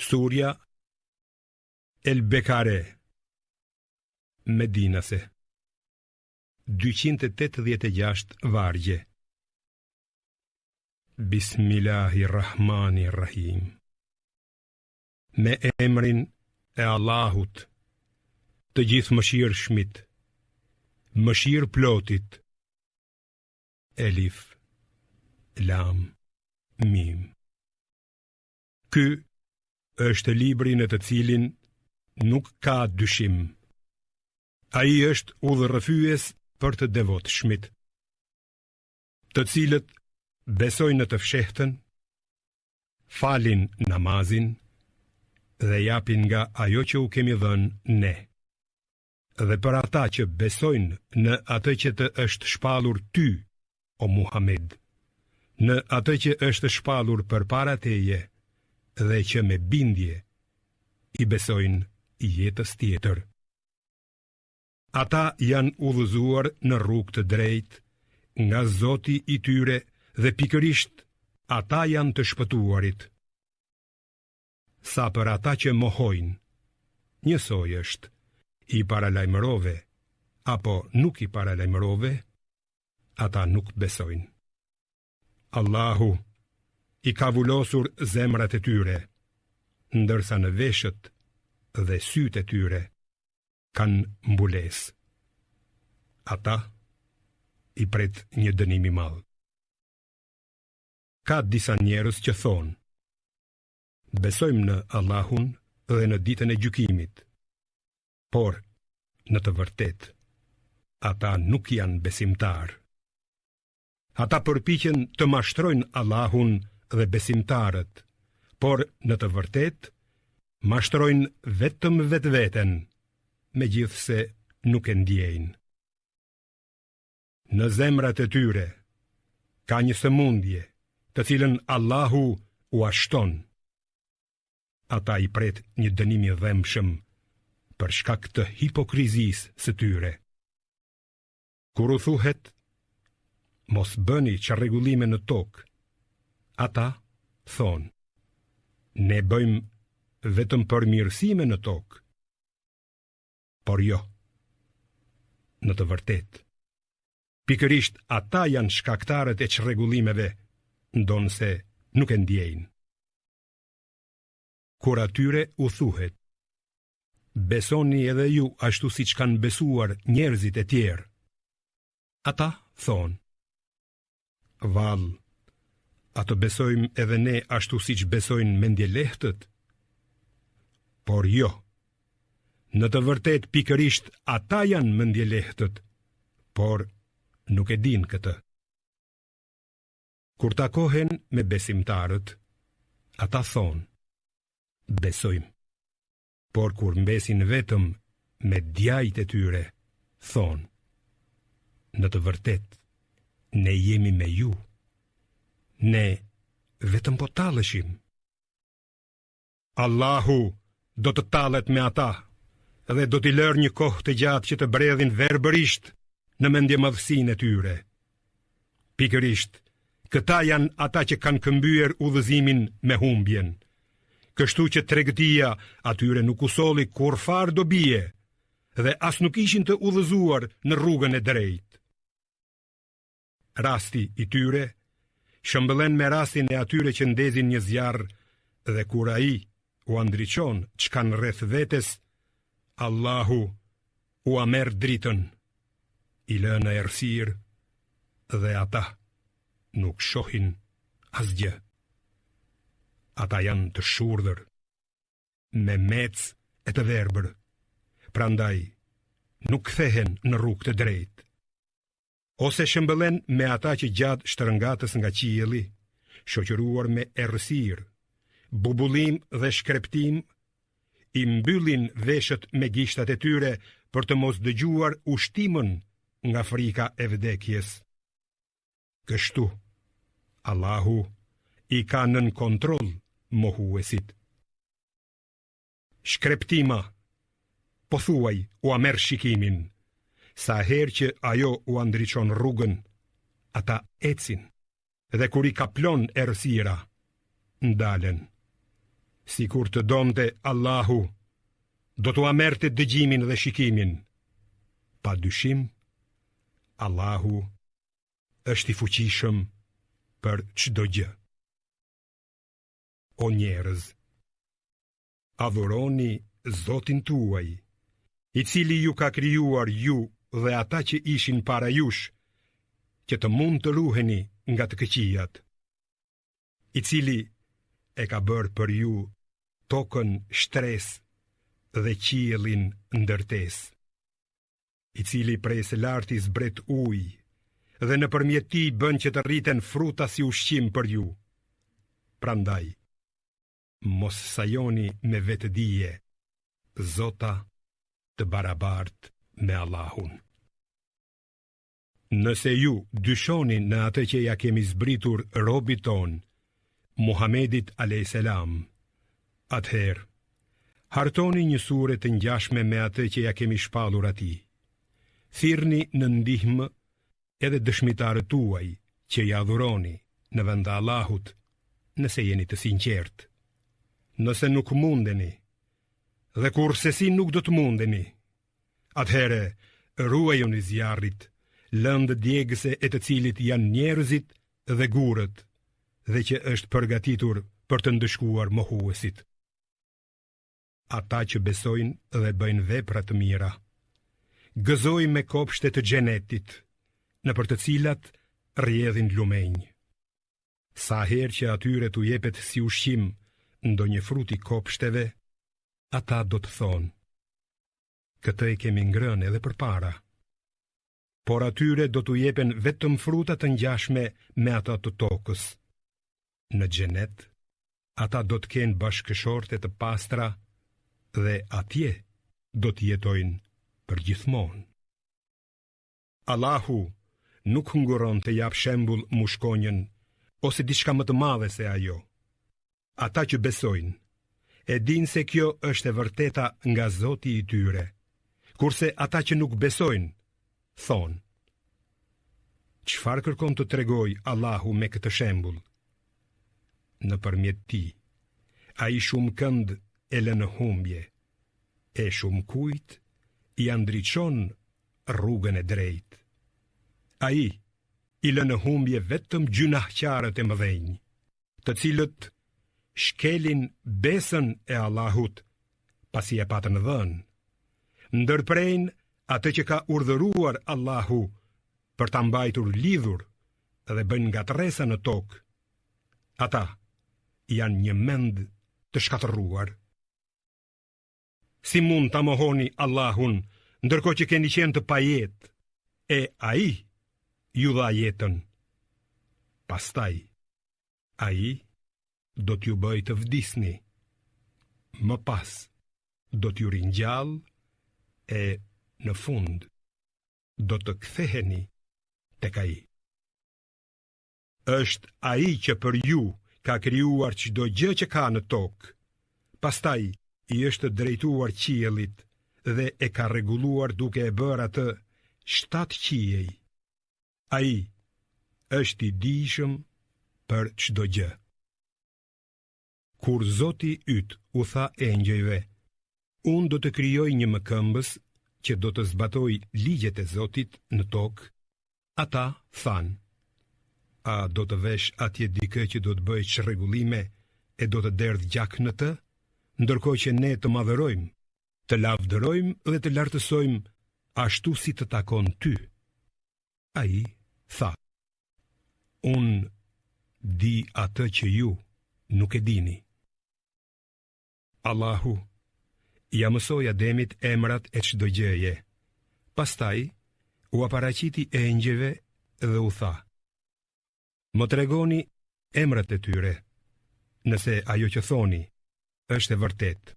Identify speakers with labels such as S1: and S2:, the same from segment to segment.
S1: Surja El Bekare Medinase 286 vargje Bismillahirrahmanirrahim Me emrin e Allahut të Gjithëmëshirshmit Mëshirëplotit Elif Lam Mim Ky është libri në të cilin nuk ka dyshim. Ai është udhërrëfyes për të devotshmit, të cilët besojnë në të fshehtën, falin namazin dhe japin nga ajo që u kemi dhënë ne. Dhe për ata që besojnë në atë që të është shpallur ty, o Muhammed, në atë që është shpallur përpara teje dhe që me bindje i besojnë jetës tjetër. Ata janë udhëzuar në rrugë të drejtë nga Zoti i tyre dhe pikërisht ata janë të shpëtuarit. Sa për ata që mohojnë, njësoj është, i paralajmërove apo nuk i paralajmërove, ata nuk besojnë. Allahu i ka vulosur zemrat e tyre, ndërsa në veshët dhe sytë e tyre kanë mbulesë. Ata i pret një dënim i madh. Ka disa njerëz që thonë, besojmë në Allahun dhe në ditën e gjykimit, por në të vërtetë, ata nuk janë besimtarë. Ata përpiqen të mashtrojnë Allahun dhe besimtarët, por në të vërtetë, mashtrojnë vetëm vetveten, megjithëse nuk e ndiejnë. Në zemrat e tyre ka një sëmundje, të cilën Allahu ua shton. Ata i pret një dënim i dhembshëm për shkak të hipokrizisë së tyre. Kur u thuhet, mos bëni çrregullime në tokë, ata thonë, ne bëjmë vetëm përmirësime në tokë. Por jo, në të vërtetë, pikërisht ata janë shkaktarët e çrregullimeve, ndonëse nuk e ndiejnë. Kur atyre u thuhet, besoni edhe ju ashtu siç kanë besuar njerëzit e tjerë, ata thonë, Vallë, a të besojmë edhe ne ashtu siç besojnë mendjelehtët? Por jo, në të vërtetë pikërisht ata janë mendjelehtët, por nuk e dinë këtë. Kur takohen me besimtarët, ata thonë, besojmë. Por kur mbesin vetëm me djajtë e tyre, thonë, në të vërtetë, ne jemi me ju, ne vetëm po talleshim. Allahu do të tallet me ata dhe do t'i lërë një kohë të gjatë që të bredhin verbërisht në mendjemadhësinë e tyre. Pikërisht, këta janë ata që kanë këmbyer udhëzimin me humbjen. Kështu që tregtia atyre nuk u solli kurrfarë dobie dhe as nuk ishin të udhëzuar në rrugën e drejtë. Rasti i tyre shëmbëllen me rastin e atyre që ndezin një zjarr dhe kur ai ua ndriçon ç'kanë rreth vetes, Allahu ua merr dritën, i lë në errësirë dhe ata nuk shohin asgjë. Ata janë të shurdhër, memecë e të verbër, prandaj nuk kthehen në rrugë të drejtë. Ose shëmbëllen me ata që gjatë shtrëngatës nga qielli, shoqëruar me errësirë, bubullimë dhe shkreptimë, i mbyllin veshët me gishtat e tyre për të mos dëgjuar ushtimën nga frika e vdekjes. Kështu, Allahu i ka nën kontroll mohuesit. Shkreptima, pothuaj ua merr shikimin, sa herë që ajo ua ndriçon rrugën, ata ecin, dhe kur i kaplon errësira, ndalen. Sikur të donte Allahu, do t'ua merrte dëgjimin dhe shikimin. Pa dyshim, Allahu është i fuqishëm për çdo gjë. O njerëz, adhuroni Zotin tuaj, i cili ju ka krijuar ju dhe ata që ishin para jush, që të mund të ruheni nga të këqijat. I cili e ka bërë për ju tokën shtresë dhe qiellin ndërtesë, i cili prej së larti zbret ujë dhe nëpërmjet tij bën që të rriten fruta si ushqim për ju. Prandaj, mos sajoni me vetëdije, zota të barabartë me Allahun. Nëse ju dyshoni në atë që ia kemi zbritur robit tonë, Muhamedit a.s. Atëherë, hartoni një sure të ngjashme me atë që ia kemi shpallur atij. Thirrni në ndihmë edhe dëshmitarët tuaj që i adhuroni në vend të Allahut, nëse jeni të sinqertë. Nëse nuk mundeni, dhe kurrsesi nuk do të mundeni, Atëherë, ruajuni zjarrit, lëndë djegëse e të cilit janë njerëzit dhe gurët, dhe që është përgatitur për të ndëshkuar mohuesit. Ata që besojnë dhe bëjnë vepra të mira, gëzoji me kopshte të xhenetit, nëpër të cilat rrjedhin lumenj. Sa herë që atyre t'u jepet si ushqim ndonjë frut i kopshteve, ata do të thonë, këtë e kemi ngrënë edhe përpara. Por atyre do t'u jepen vetëm fruta të ngjashme me ato të tokës. Në xhenet, ata do të kenë bashkëshorte të pastra dhe atje do të jetojnë përgjithmonë. Allahu nuk ngurron të japë shembull mushkonjën ose diçka më të madhe se ajo. Ata që besojnë, e dinë se kjo është e vërteta nga Zoti i tyre, kurse ata që nuk besojnë, thonë: Çfarë kërkon të tregojë Allahu me këtë shembull? Nëpërmjet tij, ai shumëkënd e lë në humbje, e shumëkujt ia ndriçon rrugën e drejtë. Ai i lë në humbje vetëm gjynahqarët e mëdhenj, të cilët shkelin besën e Allahut pasi e patën dhënë, ndërprejnë atë që ka urdhëruar Allahu për ta mbajtur lidhur dhe bëjnë ngatërresa në tokë. Ata janë njëmend të shkatërruar. Si mund ta mohoni Allahun ndërkohë që keni qenë të pajetë e ai ju dha jetën? Pastaj ai do t'ju bëjë të vdisni. Më pas do t'ju ringjallë e në fund do të ktheheni tek ai. Është ai që për ju ka krijuar çdo gjë që ka në tokë. Pastaj i është drejtuar qiellit dhe e ka rregulluar duke e bërë atë shtatë qiej. Ai është i dijshëm për çdo gjë. Kur Zoti yt u tha engjëjve, unë do të krijoj një mëkëmbës që do të zbatojë ligjet e Zotit në tokë, ata thanë, a do të vesh atje dikë që do të bëjë çrregullime e do të derdhë gjak në të, ndërkohë që ne të madhërojmë, të lavdërojmë dhe të lartësojmë ashtu si të takon ty. Ai tha, Unë di atë që ju nuk e dini. Allahu ia mësoi Ademit emrat e çdo gjëje. Pastaj ua paraqiti engjëjve dhe u tha: Më tregoni emrat e tyre, nëse ajo që thoni është e vërtetë.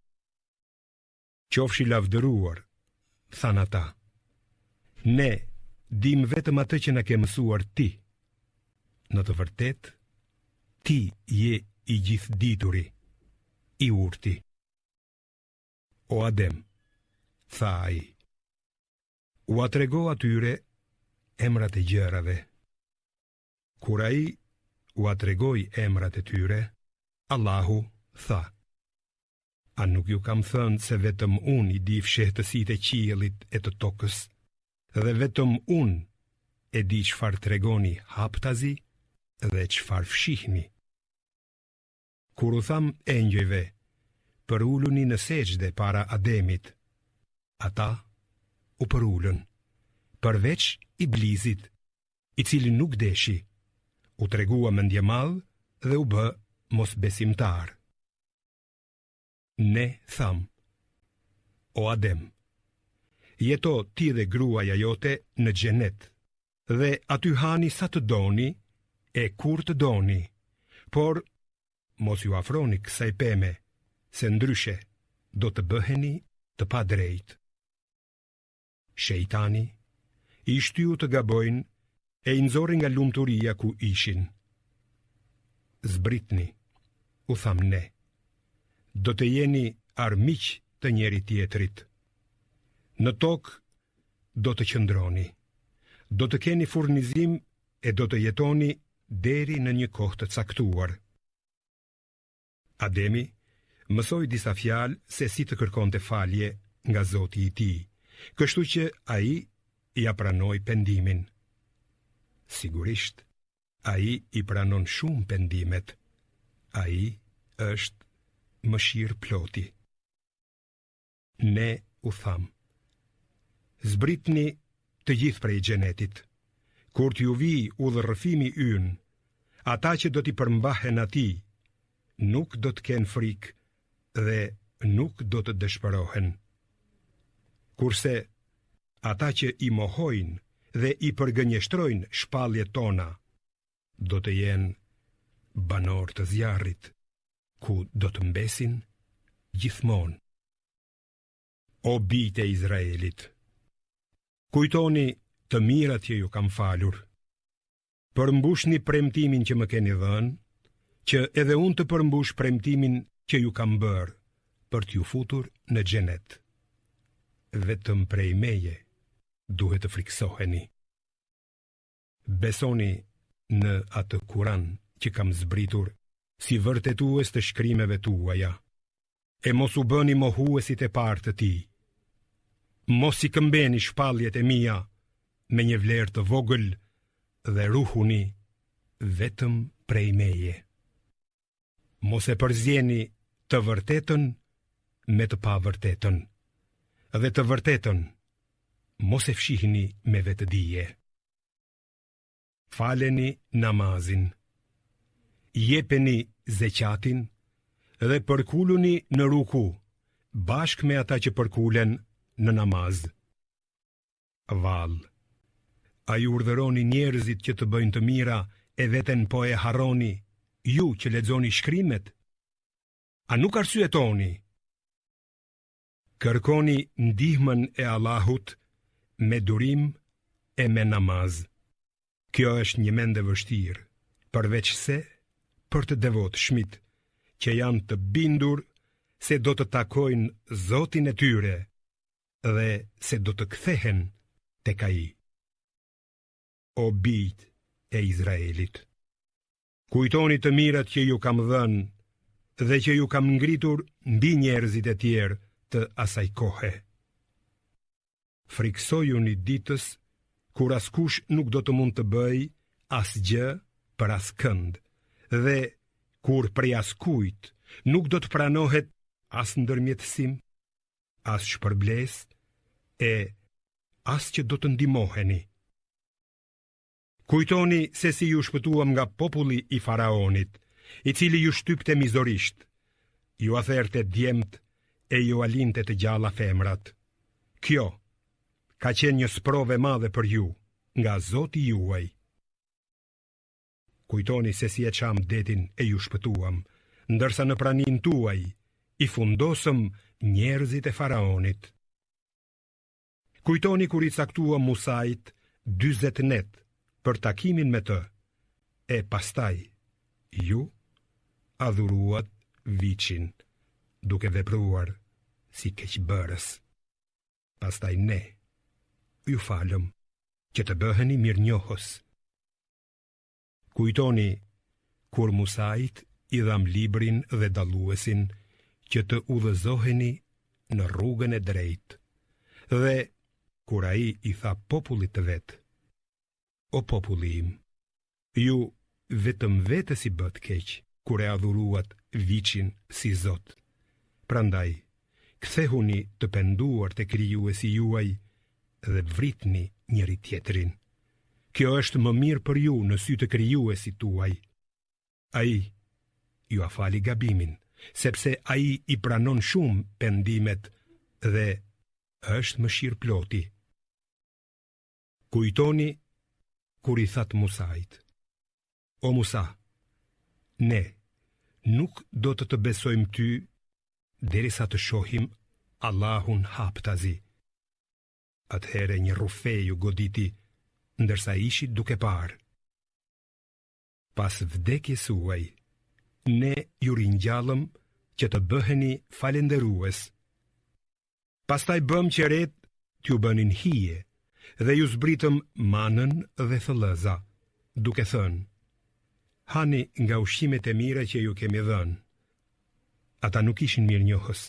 S1: Qofsh i lavdëruar, thanë ata. Ne dimë vetëm atë që na ke mësuar ti. Në të vërtetë, ti je i gjithëdituri, i urti. O Adem, tha ai, ua trego atyre emrat e gjërave. Kur ai ua tregoi emrat e tyre, Allahu tha. A nuk ju kam thënë se vetëm unë i di fshehtësitë e qiellit e të tokës, dhe vetëm unë e di çfarë tregoni haptazi dhe çfarë fshihni. Kur u thamë engjëjve, përuluni në sexhde para Ademit, ata u përulën, përveç Iblisit, i cili nuk deshi, u tregua mendjemadh dhe u bë mosbesimtar. Ne thamë, o Adem, jeto ti dhe gruaja jote në xhenet dhe aty hani sa të doni e kur të doni, por mos iu afroni kësaj peme, se ndryshe do të bëheni të padrejtë. Shejtani i shtyu të gabojnë e i nxori nga lumturia ku ishin. Zbritni, u thamë ne, do të jeni armiq të njëri-tjetrit. Në tokë do të qëndroni, do të keni furnizim e do të jetoni deri në një kohë të caktuar. Ademi mësoi disa fjalë se si të kërkonte falje nga Zoti i tij, kështu që ai ia pranoi pendimin. Sigurisht, ai i pranon shumë pendimet. Ai është mëshirëploti. Ne u thamë, zbritni të gjithë prej xhenetit, kur t'ju vijë udhërrëfimi ynë, ata që do t'i përmbahen atij, nuk do të kenë frikë dhe nuk do të dëshpërohen. Kurse ata që i mohojnë dhe i përgënjeshtrojnë shpalljet tona, do të jenë banorë të zjarrit. ku do të mbesin gjithmonë. O bijtë e Izraelit, kujtoni të mirat që ju kam falur. Përmbushni premtimin që më keni dhënë, që edhe unë të përmbush premtimin që ju kam bërë për t'ju futur në xhenet. Vetëm prej meje duhet të frikësoheni. Besoni në atë Kuran që kam zbritur si vërtetues të shkrimeve tuaja, e mos u bëni mohuesit e parë të tij. Mos i këmbeni shpalljet e mia me një vlerë të vogël dhe ruhuni vetëm prej meje. Mos e përzieni të vërtetën me të pavërtetën dhe të vërtetën mos e fshihni me vetëdije. Faleni namazin, jepeni zeqatin dhe përkuluni në ruku bashkë me ata që përkulen në namaz. Vallë, a i urdhëroni njerëzit që të bëjnë të mira e veten po e harroni, ju që lexoni shkrimet? A nuk arsyetoni? Kërkoni ndihmën e Allahut me durim e me namaz. Kjo është njëmend e vështirë, përveçse për të devotshmit, që janë të bindur se do të takojnë Zotin e tyre dhe se do të kthehen tek ai. O bijtë e Izraelit, kujtoni të mirat që ju kam dhënë dhe që ju kam ngritur mbi njerëzit e tjerë të asaj kohe. Frikësojuni ditës kur askush nuk do të mund të bëjë asgjë për askënd dhe kur prej askujt nuk do të pranohet as ndërmjetësim, as shpërblesë e as që do të ndihmoheni. Kujtoni se si ju shpëtuam nga populli i faraonit, i cili ju shtypte mizorisht, jua therte djemtë e jua linte të gjalla femrat. Kjo ka qenë një sprovë e madhe për ju nga Zoti juaj. Kujtoni se si e çamë detin e ju shpëtuam, ndërsa në praninë tuaj i fundosëm njerëzit e faraonit. Kujtoni kur i caktuam Musait 40 net për takimin me të, e pastaj ju adhuruat viçin, duke vepruar si keqbërës. Pastaj ne ju falëm që të bëheni mirënjohës. Kujtoni kur Musait i dhamë librin dhe dalluesin. që të udhëzoheni në rrugën e drejtë. Dhe kur ai i tha popullit të vet, o populli im, ju vetëm vetes i bëtë keq kur e adhuruat viçin si Zot. Prandaj, kthehuni të penduar te krijuesi juaj dhe vritni njëri-tjetrin. Kjo është më mirë për ju në sy të krijuesit tuaj. Ai jua fali gabimin, sepse ai i pranon shumë pendimet dhe është mëshirëploti. Kujtoni kur i thatë Musait, o Musa, ne nuk do të të besojmë ty derisa të shohim Allahun haptazi. Atëherë një rrufe ju goditi, ndërsa ishit duke parë. Pas vdekjes suaj, ne ju ringjallëm që të bëheni falënderues. Pastaj bëmë që retë t'ju bënin hije dhe ju zbritëm manën dhe thëllëza, duke thënë, hani nga ushqimet e mira që ju kemi dhënë. Ata nuk ishin mirënjohës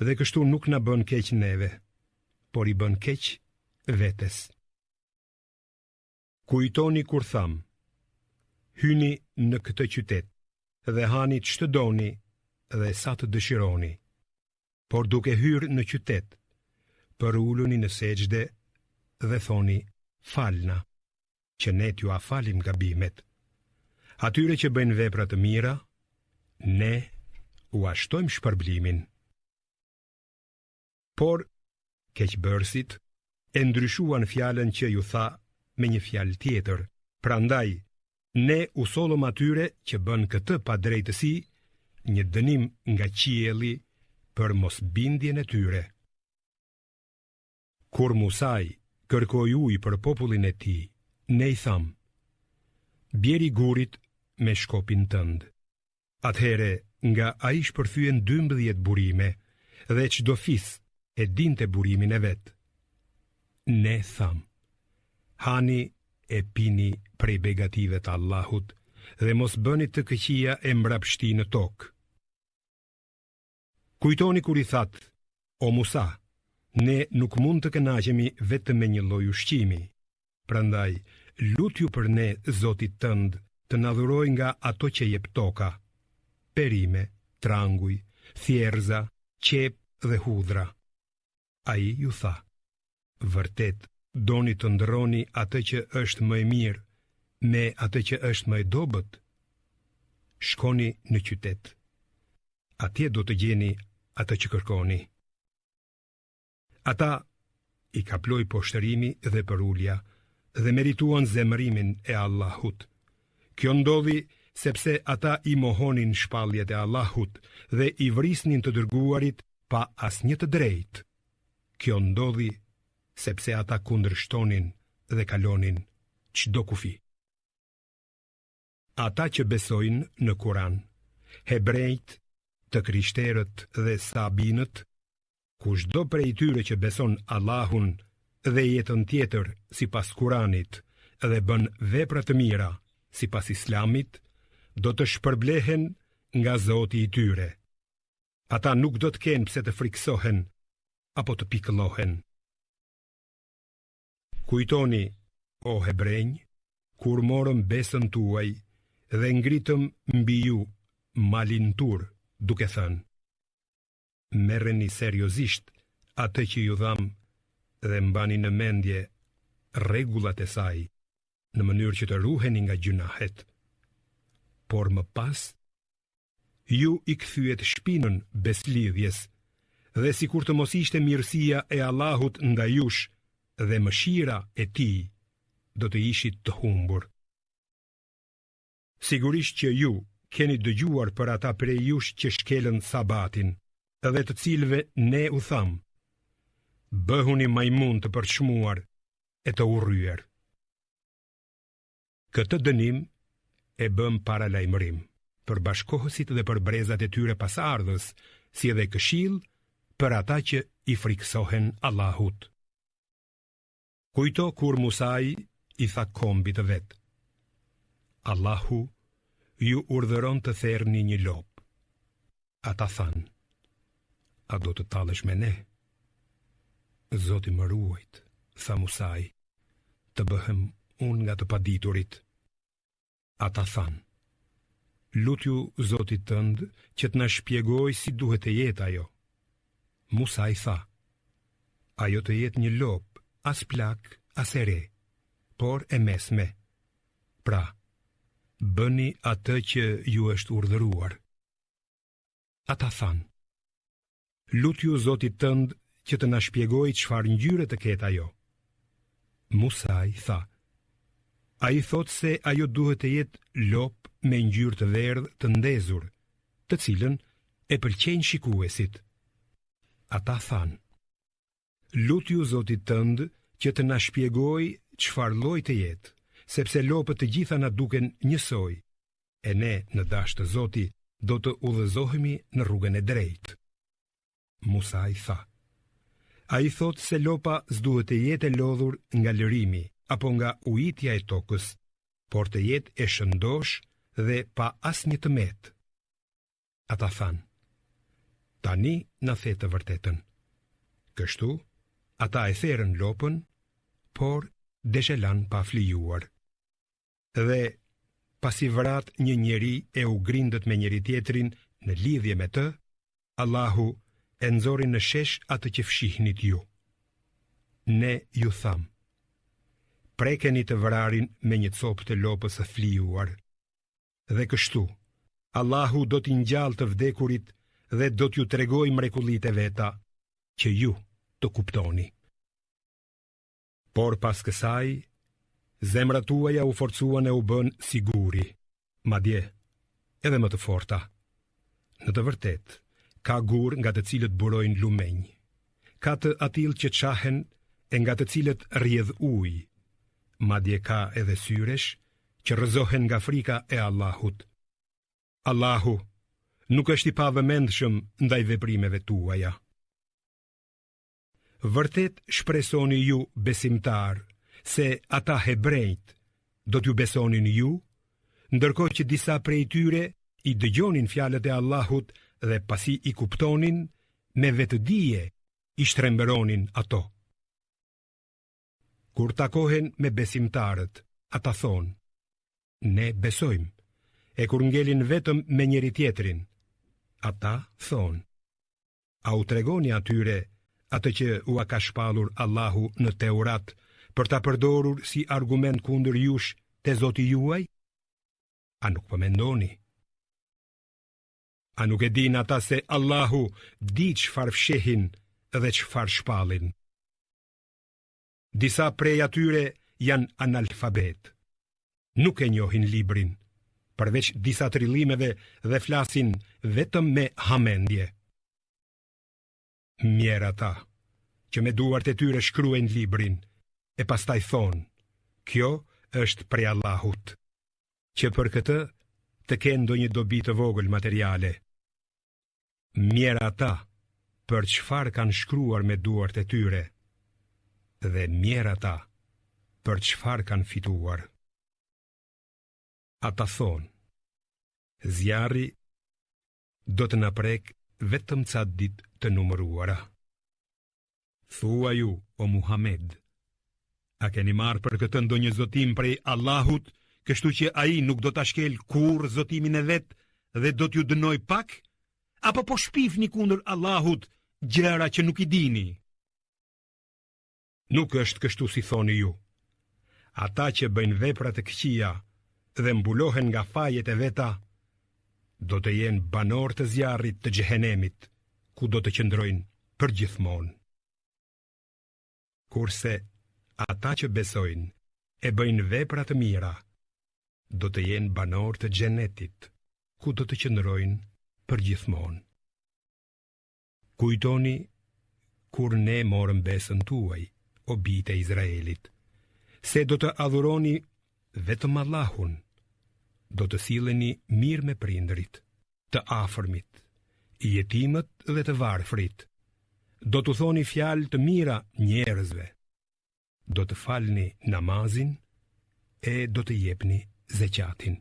S1: dhe kështu nuk na bënë keq neve, por i bënë keq vetes. Kujtoni kur thamë, hyni në këtë qytet dhe hani ç'të doni dhe sa të dëshironi. Por duke hyrë në qytet, përuluni në sexhde dhe thoni, falna, që ne t'jua falim gabimet. Atyre që bëjnë vepra të mira, ne ua shtojmë shpërblimin. Por, keqbërësit e ndryshuan fjalën që iu tha me një fjalë tjetër. Prandaj, ne u sollëm atyre që bënë këtë padrejtësi një dënim nga qielli për mosbindjen e tyre. Kur Musai kërkoi ujë për popullin e tij, ne i thamë, bjeri gurit me shkopin tënd. Atëherë nga ai shpërthyen 12 burime dhe çdo fis e dinte burimin e vet. Ne thamë, hani e pini prej begative të Allahut dhe mos bëni të këqija e mbrapshti në tokë. Kujtoni kur i thatë, o Musa, ne nuk mund të kënaqemi vetëm me një lloj ushqimi. Prandaj, lutju për ne Zotit tënd të na dhurojë nga ato që jep toka, perime, tranguj, thjerrëza, qepë dhe hudhra. Ai ju tha, vërtet doni të ndërroni atë që është më e mirë me atë që është më e dobët? Shkoni në qytet. Atje do të gjeni atë që kërkoni. Ata i kaploi poshtërimi dhe përulja dhe merituan zemërimin e Allahut. Kjo ndodhi sepse ata i mohonin shpalljet e Allahut dhe i vrisnin të dërguarit pa asnjë të drejtë. Kjo ndodhi sepse ata kundërshtonin dhe kalonin çdo kufi. Ata që besojnë në Kuran, hebrenjtë, të krishterët dhe sabinët, kushdo prej tyre që beson Allahun dhe jetën tjetër sipas Kuranit dhe bën vepra të mira sipas Islamit, do të shpërblehen nga Zoti i tyre. Ata nuk do të kenë pse të frikësohen apo të pikëllohen. Kujtoni, o hebrenj, kur morëm besën tuaj dhe ngritëm mbi ju malin Tur, duke thënë: Merreni seriozisht atë që ju dhamë dhe mbani në mendje rregullat e saj, në mënyrë që të ruheni nga gjynahet. Por më pas Ju i kthyet shpinën besëlidhjes dhe sikur të mos ishte mirësia e Allahut ndaj jush dhe mëshira e tij, do të ishit të humbur. Sigurisht që ju keni dëgjuar për ata prej jush që shkelën sabatin dhe të cilëve ne u thamë, bëhuni majmunë të përçmuar e të urryer. Këtë dënim e bëmë paralajmërim për bashkëkohësit dhe për brezat e tyre pasardhës, si edhe këshillë për ata që i frikësohen Allahut. Kujto kur Musai i tha kombit të vet: Allahu ju urdhëron të therni një lopë. Ata thanë: A do të tallesh me ne? Zoti më ruajt, tha Musai, të bëhem unë nga të paditurit. Ata thanë, lutju Zotit tënd që të na shpjegojë si duhet të jetë ajo. Musai tha, ajo të jetë një lopë, as plakë, as e re, por e mesme. Pra, bëni atë që ju është urdhëruar. Ata thanë, lutju Zotit tënd që të na shpjegojë çfarë ngjyre të ketë ajo. Musai tha, ai thotë se ajo duhet të jetë lopë me ngjyrë të verdhë të ndezur, të cilën e pëlqejnë shikuesit. Ata thanë, lutju Zotit tënd që të na shpjegojë çfarë lloj të jetë, sepse lopët të gjitha na duken njësoj, e ne në dashtë Zoti do të udhëzohemi në rrugën e drejtë. Musai tha, ai thotë se lopa s'duhet të jetë e lodhur nga lërimi apo nga ujitja e tokës, por të jetë e shëndoshë dhe pa asnjë të metë. Ata thanë, tani na the të vërtetën. Kështu, ata e therën lopën, por desh e lanë pa flijuar. Dhe pasi vratë një njeri e u grindët me njëri-tjetrin në lidhje me të, Allahu e nxori në shesh atë që fshihnit ju. Ne ju thamë, prekeni të vrarin me një copë të lopës së flijuar. Dhe kështu, Allahu do t'i ngjallë të vdekurit dhe do t'ju tregojë mrekullitë e veta që ju të kuptoni. Por pas kësaj, zemrat tuaja u forcuan e u bënë si guri, madje edhe më të forta. Në të vërtetë, ka gurë nga të cilët burojnë lumenj, ka të atillë që çahen e nga të cilët rrjedh ujë, madje ka edhe syresh që rrëzohen nga frika e Allahut. Allahu nuk është i pavëmendshëm ndaj veprimeve tuaja. Vërtet shpresoni ju besimtarë se ata hebrenjtë do t'ju besonin ju, ndërkohë që disa prej tyre i dëgjonin fjalët e Allahut dhe pasi i kuptonin, me vetëdije i shtrembëronin ato. Kur takohen me besimtarët, ata thonë, ne besojmë, e kur ngelin vetëm me njëri-tjetrin, ata thonë, A u tregoni atyre atë që ua ka shpallur Allahu në Teurat për ta përdorur si argument kundër jush te Zoti juaj? A nuk po mendoni? A nuk e dinë ata se Allahu di çfarë fshehin dhe çfarë shpallin? Disa prej atyre janë analfabetë. Nuk e njohin librin, përveç disa trillimeve dhe flasin vetëm me hamendje. Mjerë ata, që me duart e tyre shkruajnë librin, e pastaj thonë, kjo është prej Allahut, që për këtë të kenë ndonjë dobi të vogël materiale. Mjerë ata për çfarë kanë shkruar me duart e tyre dhe mjerë ata për çfarë kanë fituar. Ata thonë, zjarri do të na prekë vetëm ca ditë të numëruara. Thuaju, o Muhammed, a keni marrë për këtë ndonjë zotim prej Allahut, kështu që ai nuk do ta shkelë kurrë zotimin e vet dhe do t'ju dënojë pak, apo po shpifni kundër Allahut gjëra që nuk i dini? Nuk është kështu si thoni ju. Ata që bëjnë vepra të këqija dhe mbulohen nga fajet e veta, do të jenë banorë të zjarrit të xhehenemit, ku do të qëndrojnë përgjithmonë. Kurse ata që besojnë e bëjnë vepra të mira, do të jenë banorë të xhenetit, ku do të qëndrojnë përgjithmonë. Kujtoni kur ne morëm besën tuaj, o bijtë e Izraelit, se do të adhuroni vetëm Allahun, do të silleni mirë me prindërit, të afërmit, jetimët dhe të varfrit, do t'u thoni fjalë të mira njerëzve, do të falni namazin e do të jepni zeqatin.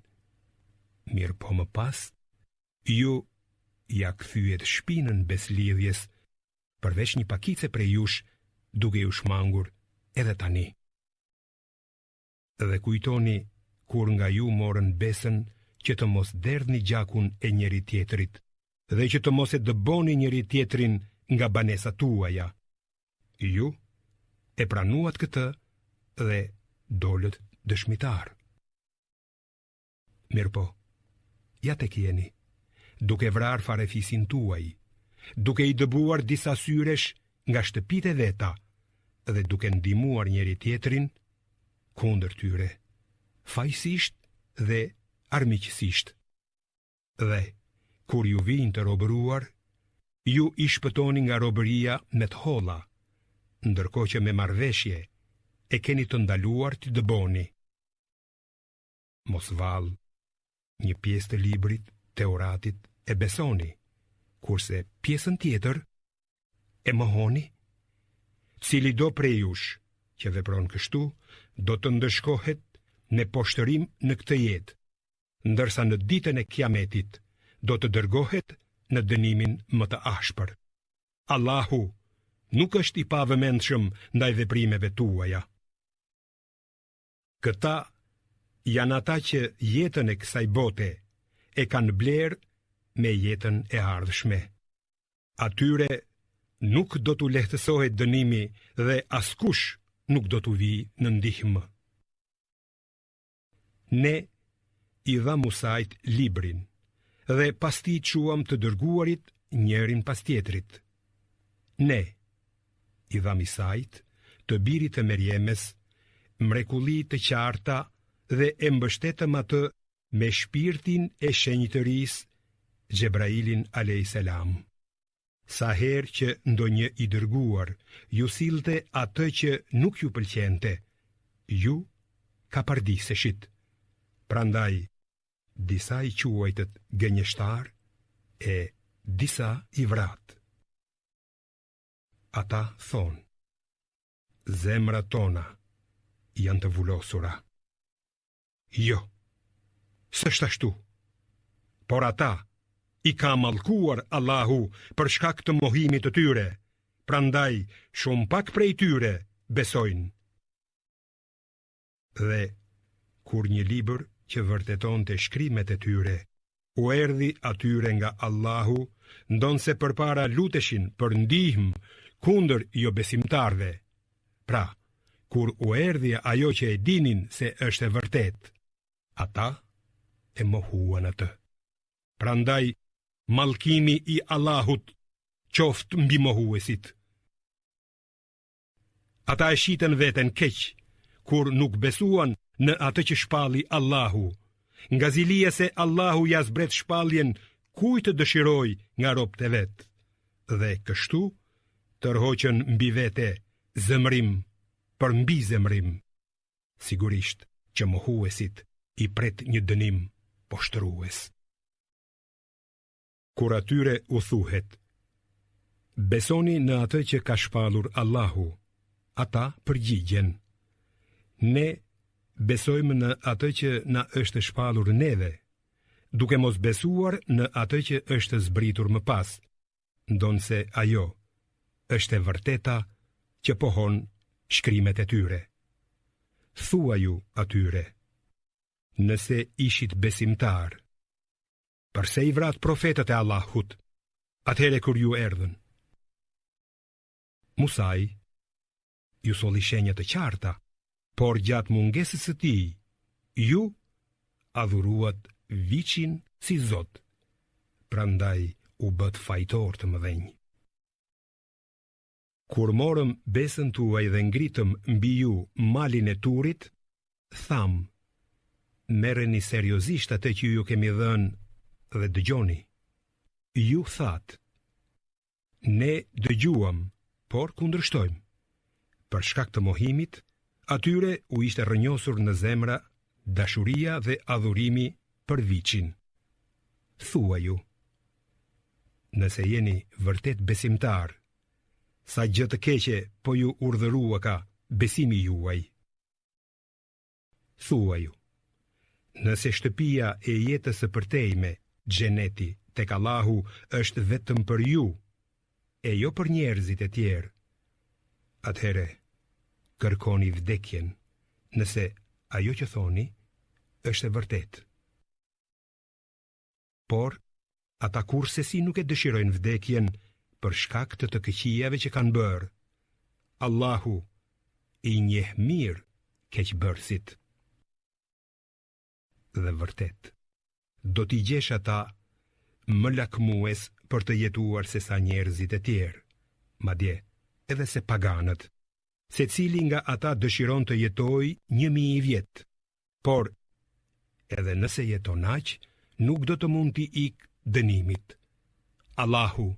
S1: Mirëpo më pas, ju ia kthyet shpinën besëlidhjes. Përveç një pakice prej jush duke ju shmangur edhe tani. Dhe kujtoni kur nga ju morën besën që të mos derdhni gjakun e njëri-tjetrit dhe që të mos e dëboni njëri-tjetrin nga banesat tuaja. Ju e pranuat këtë dhe dolët dëshmitarë. Mirëpo, ja tek jeni, duke vrarë farefisin tuaj, duke i dëbuar disa syresh nga shtëpitë e veta dhe duke ndihmuar njëri-tjetrin kundër tyre, fajësisht dhe armiqësisht. Dhe, kur ju vijnë të robëruar, ju i shpëtoni nga robëria me të holla, ndërkohë që me marrëveshje e keni të ndaluar t'i dëboni. Mos vallë, një pjesë të librit, Teuratit, e besoni, kurse pjesën tjetër e mohoni? Cilido prej jush që vepron kështu, do të ndëshkohet me poshtërim në këtë jetë, ndërsa në ditën e kiametit do të dërgohet në dënimin më të ashpër. Allahu nuk është i pavëmendshëm ndaj veprimeve tuaja. Këta janë ata që jetën e kësaj bote e kanë blerë me jetën e ardhshme. Atyre nuk do t'u lehtësohet dënimi dhe askush nuk do t'u vijë në ndihmë. Ne i dhamë Musait librin dhe pas tij çuam të dërguarit njërin pas tjetrit. Ne i dhamë Isait, të birit të Merjemes, mrekulli të qarta dhe e mbështetëm atë me shpirtin e shenjtërisë Xhebrailin a.s. Sa herë që ndonjë i dërguar ju sillte atë që nuk ju pëlqente, ju kapardiseshit. Prandaj, disa i quajtët gënjeshtarë e disa i vratë. Ata thonë, zemrat tona janë të vulosura. Jo, s'është ashtu, por ata i ka mallkuar Allahu për shkak të mohimit të tyre, prandaj shumë pak prej tyre besojnë. Dhe kur një libër që vërtetonte shkrimet e tyre, u erdhi atyre nga Allahu, ndonëse përpara luteshin për ndihmë kundër jobesimtarëve. Pra, kur u erdhi ajo që e dinin se është e vërtetë, ata e mohuan atë. Prandaj, mallkimi i Allahut qoftë mbi mohuesit. Ata e shitën veten keq, kur nuk besuan në atë që shpalli Allahu, nga zilia se Allahu ia zbret shpalljen kujt të dëshirojë nga robët e vet. Dhe kështu, tërhoqën mbi vete zemërim përmbi zemërim. Sigurisht që mohuesit i pret një dënim poshtërues. Kur atyre u thuhet, besoni në atë që ka shpallur Allahu, ata përgjigjen, ne besojmë në atë që na është shpallur neve, duke mos besuar në atë që është zbritur më pas, ndonëse ajo është e vërteta që pohon shkrimet e tyre. Thuaju atyre, nëse ishit besimtarë, Përse i vratë profetët e Allahut, atëherë kur ju erdhën? Musai ju solli shenja të qarta, por gjatë mungesës së tij, ju adhuruat viçin si zot, prandaj u bëtë fajtorë të mëdhenj. Kur morëm besën tuaj dhe ngritëm mbi ju malin e Turit, thamë, merreni seriozisht atë që ju kemi dhënë dhe dëgjoni. Ju thatë, ne dëgjuam, por kundërshtojmë. Për shkak të mohimit, atyre u ishte rrënjosur në zemra dashuria dhe adhurimi për viçin. Thuaju, nëse jeni vërtet besimtarë, sa gjë të keqe po ju urdhëruaka besimi juaj. Thuaju, nëse shtëpia e jetës së përtejme, xheneti, tek Allahu është vetëm për ju, e jo për njerëzit e tjerë, atëherë kërkoni vdekjen, nëse ajo që thoni është e vërtetë. Por, ata kurrsesi nuk e dëshirojnë vdekjen për shkak të të këqijave që kanë bërë. Allahu i njeh mirë keqbërësit. Dhe vërtet, do t'i gjesh ata më lakmues për të jetuar sesa njerëzit e tjerë, madje edhe se paganët. Secili nga ata dëshiron të jetojë 1000 vjet, por edhe nëse jeton aq, nuk do të mund t'i ikë dënimit. Allahu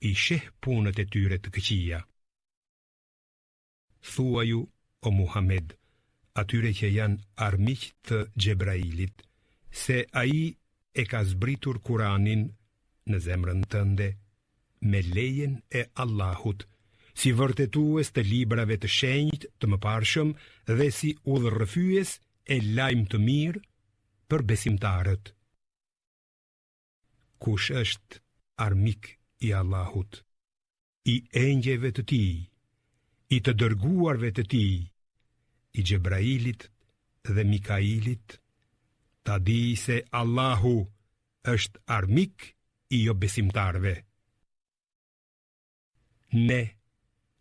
S1: i sheh punët e tyre të këqija. Thuaju o Muhammed, atyre që janë armiq të Xhebrailit, se ai e ka zbritur Kuranin në zemrën tënde me lejen e Allahut, si vërtetues të librave të shenjtë të mëparshëm dhe si udhërrëfyes e lajm të mirë për besimtarët. Kush është armik i Allahut, i engjëjve të tij, i të dërguarve të tij, i Xhebrailit dhe Mikailit, ta dijë se Allahu është armik i jobesimtarëve. Ne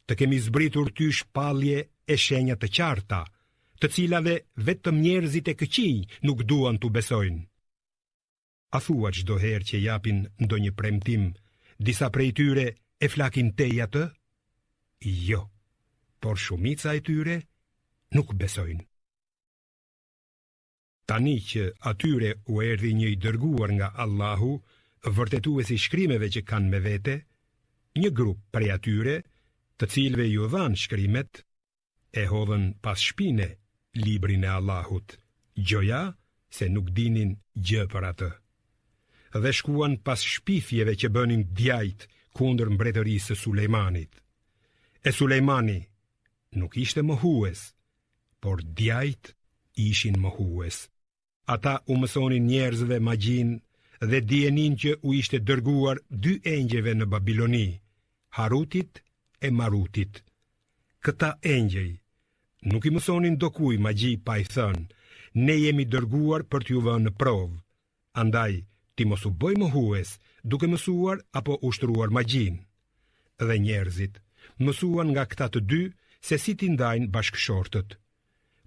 S1: të kemi zbritur ty shpallje e shenja të qarta, të cilave vetëm njerëzit e këqinj nuk duan t'u besojnë. A thua çdo herë që japin ndonjë premtim, disa prej tyre e flakin tej atë? Jo, por shumica e tyre nuk besojnë. Tani që atyre u erdhi një i dërguar nga Allahu, vërtetues i shkrimeve që kanë me vete, një grup prej atyre, të cilëve iu dhanë shkrimet, e hodhën pas shpine librin e Allahut, gjoja se nuk dinin gjë për atë. Dhe shkuan pas shpifjeve që bënin djajtë kundër mbretërisë së Sulejmanit. E Sulejmani nuk ishte mohues, por djajtë ishin mohues. Ata u mësonin njerëzve magjinë dhe dijeninë që u ishte dërguar dy engjëjve në Babiloni, Harutit e Marutit. Këta engjëj nuk i mësonin dokujt magji pa i thënë, ne jemi dërguar për t'ju vënë në provë, andaj ti mos u bëj mohues duke mësuar apo ushtruar magjinë. Dhe njerëzit mësuan nga këta të dy se si t'i ndajnë bashkëshortët.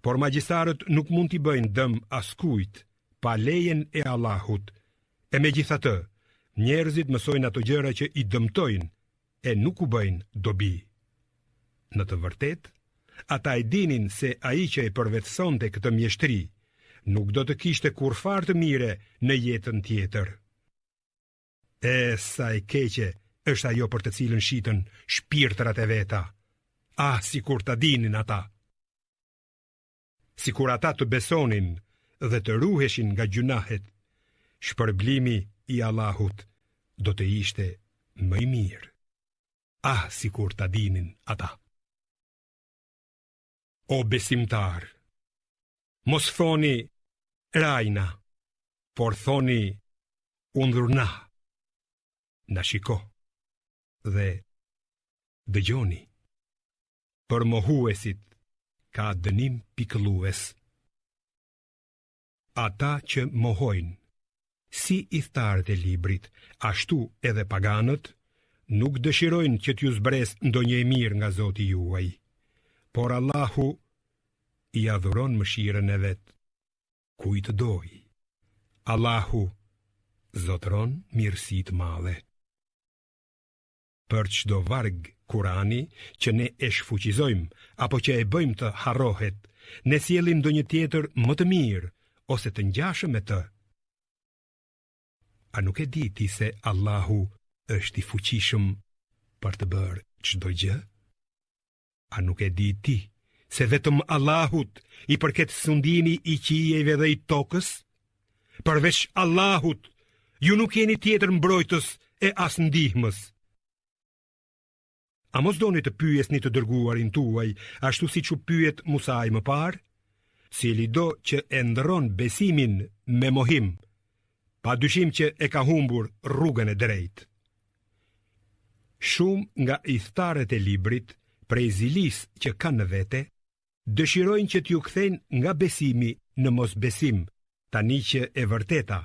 S1: Por magjistarët nuk mund t'i bëjnë dëm askujt pa lejen e Allahut. E megjithatë, njerëzit mësojnë ato gjëra që i dëmtojnë e nuk u bëjnë dobi. Në të vërtetë, ata e dinin se ai që e përvetësonte këtë mjeshtri, nuk do të kishte kurrfarë të mire në jetën tjetër. E sa e keqe është ajo për të cilën shitën shpirtrat e veta. Ah, sikur ta dinin ata! Sikur ata të besonin dhe të ruheshin nga gjynahet, shpërblimi i Allahut do të ishte më i mirë. Ah, sikur ta dinin ata. O besimtarë, mos thoni rajna, por thoni undhurna. Na shiko dhe dëgjoni. Për mohuesit ka dënim pikëllues. Ata që mohojnë, si ithtarët e librit, ashtu edhe paganët, nuk dëshirojnë që t'ju zbresë ndonjë e mirë nga Zoti juaj. Por Allahu ia dhuron mëshirën e vet kujt të dojë. Allahu zotëron mirësi të madhe. Për çdo varg Kurani që ne e shfuqizojmë apo që e bëjmë të harrohet, ne sjellim ndonjë tjetër më të mirë ose të ngjashëm me të. A nuk e di ti se Allahu është i fuqishëm për të bërë çdo gjë? A nuk e di ti se vetëm Allahut i përket sundimi i qiejve dhe i tokës? Përveç Allahut, ju nuk keni tjetër mbrojtës e as ndihmës. A mos doni të pyesni të dërguarin tuaj, ashtu siç u pyet Musai më parë? Cilido që e ndërron besimin me mohim, pa dyshim që e ka humbur rrugën e drejtë. Shumë nga ithtarët e librit, prej zilisë që kanë në vete, dëshirojnë që t'ju kthejnë nga besimi në mosbesim, tani që e vërteta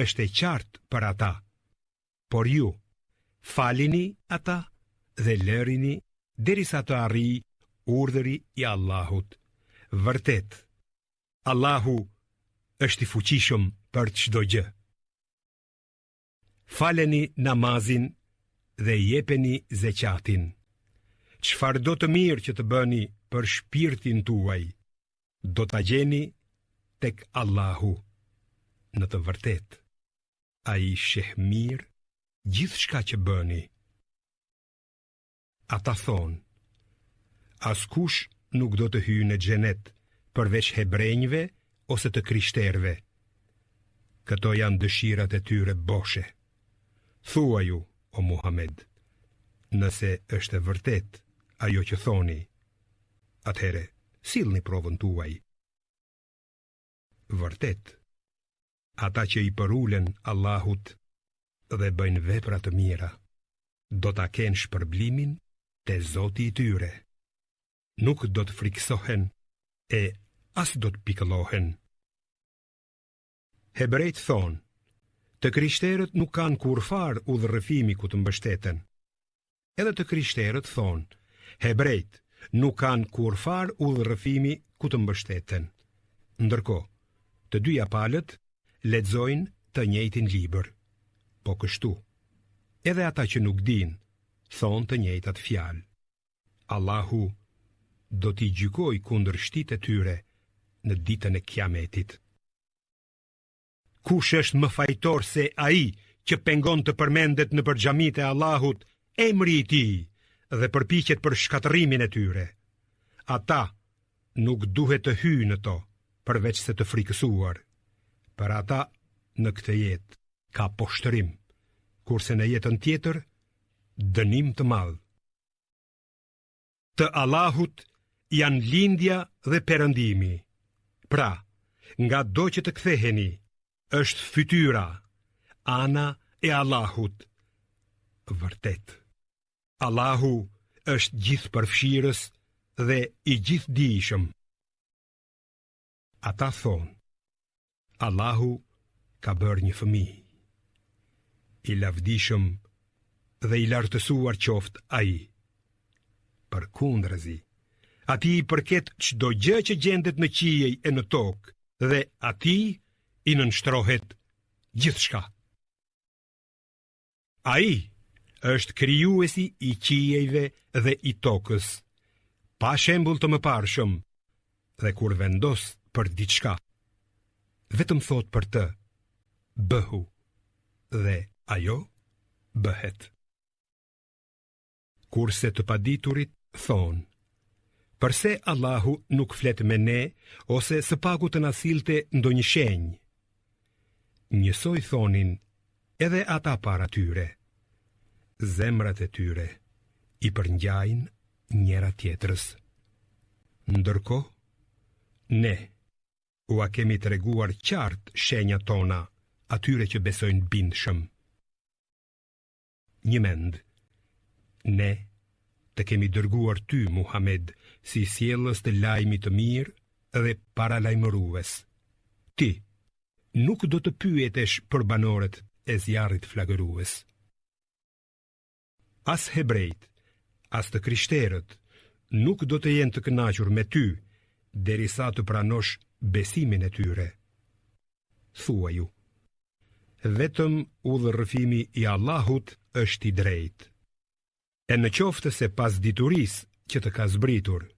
S1: është e qartë për ata. Por ju, falini ata dhe lërini derisa të arrijë urdhëri i Allahut. Vërtet, Allahu është i fuqishëm për çdo gjë. Faleni namazin dhe jepeni zeqatin. Çfarëdo të mirë që të bëni për shpirtin tuaj, do ta gjeni tek Allahu në të vërtetë. Ai sheh mirë gjithçka që bëni. Ata thonë, askush nuk do të hyjë në xhenet përveç hebrenjve ose të krishterëve. Këto janë dëshirat e tyre boshe. Thuaju, o Muhamed, nëse është e vërtetë ajo që thoni, atëherë sillni provën tuaj. Vërtet, ata që i përulen Allahut dhe bëjnë vepra të mira, do ta kenë shpërblimin te Zoti i tyre. Nuk do të frikësohen e as do të pikëllohen. Hebrenjtë thonë, të krishterët nuk kanë kurrfarë udhërrëfimi ku të mbështeten. Edhe të krishterët thonë, hebrenjtë nuk kanë kurrfarë udhërrëfimi ku të mbështeten. Ndërkohë, të dyja palët lexojnë të njëjtin libër. Po kështu, edhe ata që nuk dinë, thonë të njëjtat fjalë. Allahu do t'i gjykojë kundërshtitë e tyre në ditën e Kiametit. Kush është më fajtor se ai që pengon të përmendet nëpër xhamitë e Allahut emri i tij dhe përpiqet për shkatërrimin e tyre? Ata nuk duhet të hyjnë në to, përveçse të frikësuar. Për ata në këtë jetë ka poshtërim, kurse në jetën tjetër dënim të madh. Të Allahut janë lindja dhe perëndimi. Pra, ngado që të ktheheni, është fytyra, ana e Allahut. Vërtet, Allahu është gjithëpërfshirës dhe i gjithëdijshëm. Ata thonë, Allahu ka bërë një fëmijë. I lavdishëm dhe i lartësuar qoftë ai. Përkundrazi, atij i përket çdo gjë që gjendet në qiej e në tokë dhe atij i nënshtrohet gjithçka. Ai është krijuesi i qiejve dhe i tokës, pa shembull të mëparshëm, dhe kur vendos për diçka, vetëm thotë për të, bëhu, dhe ajo bëhet. Kurse të paditurit thonë, përse Allahu nuk flet me ne ose së paku të na sillte ndonjë shenjë? Njësoj thonin edhe ata para tyre. Zemrat e tyre i përngjajnë njëra-tjetrës. Ndërkohë, ne ua kemi treguar qartë shenjat tona atyre që besojnë bindshëm. Njëmend, ne të kemi dërguar ty, Muhamed, si sjellës të lajmit të mirë dhe paralajmërues. Ti nuk do të pyetesh për banorët e zjarrit flakërues. As hebrejtë, as të krishterët nuk do të jenë të kënaqur me ty derisa të pranosh besimin e tyre. Thuaju, vetëm udhërrëfimi i Allahut është i drejtë. E në qoftë se pas diturisë që të ka zbritur,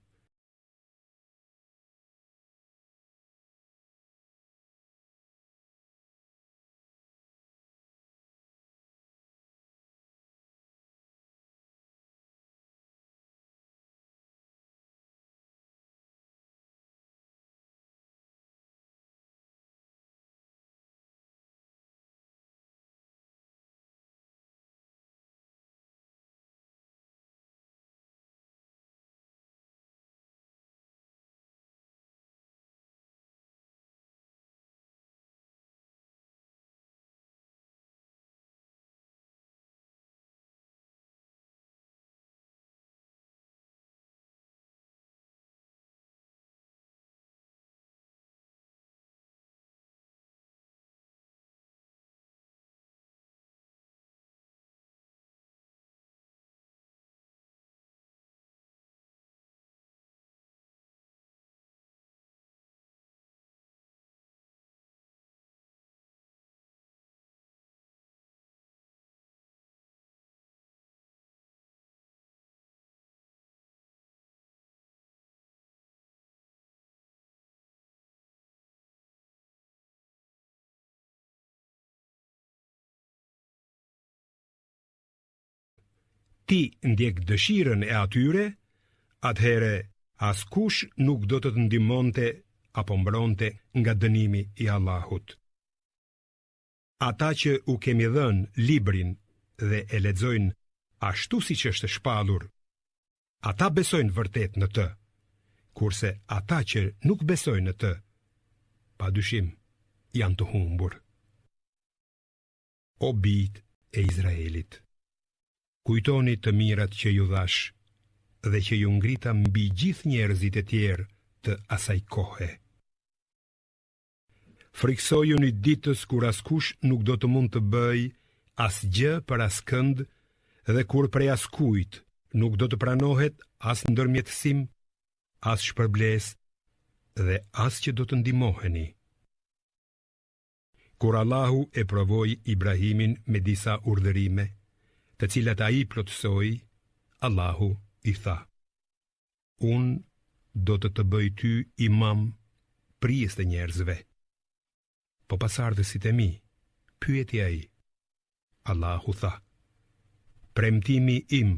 S1: ti ndjek dëshirën e atyre, atëherë askush nuk do të të ndihmonte apo mbronte nga dënimi i Allahut. Ata që u kemi dhënë librin dhe e lexojnë ashtu siç është shpallur, ata besojnë vërtet në të, kurse ata që nuk besojnë në të, pa dyshim janë të humbur. O bijtë e Izraelit, kujtoni të mirat që ju dhashë dhe që ju ngrita mbi gjithë njerëzit e tjerë të asaj kohe. Frikësojuni ditës kur askush nuk do të mund të bëjë asgjë për askënd dhe kur prej askujt nuk do të pranohet as ndërmjetësim, as shpërblesë dhe as që do të ndihmoheni. Kur Allahu e provoi Ibrahimin me disa urdhërime, të cilat ai plotësoi, Allahu i tha: Unë do të të bëj ty imam prijës të njerëzve. Po pasardhësit e mi, pyeti ai. Allahu tha, premtimi im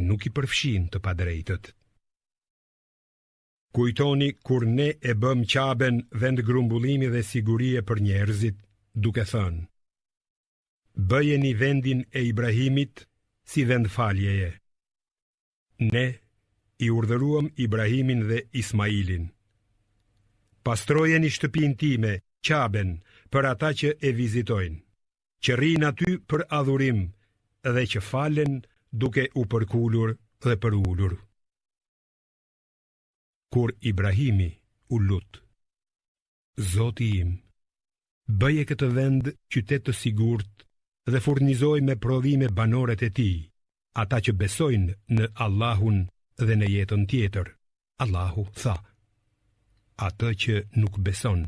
S1: nuk i përfshin të padrejtët. Kujtoni kur ne e bëmë Qaben vendgrumbullimi dhe sigurie për njerëzit, duke thënë, Bëjeni vendin e Ibrahimit si vend faljeje. Ne i urdhëruam Ibrahimin dhe Ismailin. Pastrojeni shtëpinë time, Qaben, për ata që e vizitojnë, që rrinë aty për adhurim dhe që falen duke u përkulur dhe përulur. Kur Ibrahimi u lut, Zoti im, bëje këtë vend qytet të sigurt dhe furnizoji me prodhime banorët e tij, ata që besojnë në Allahun dhe në jetën tjetër. Allahu tha, atë që nuk beson,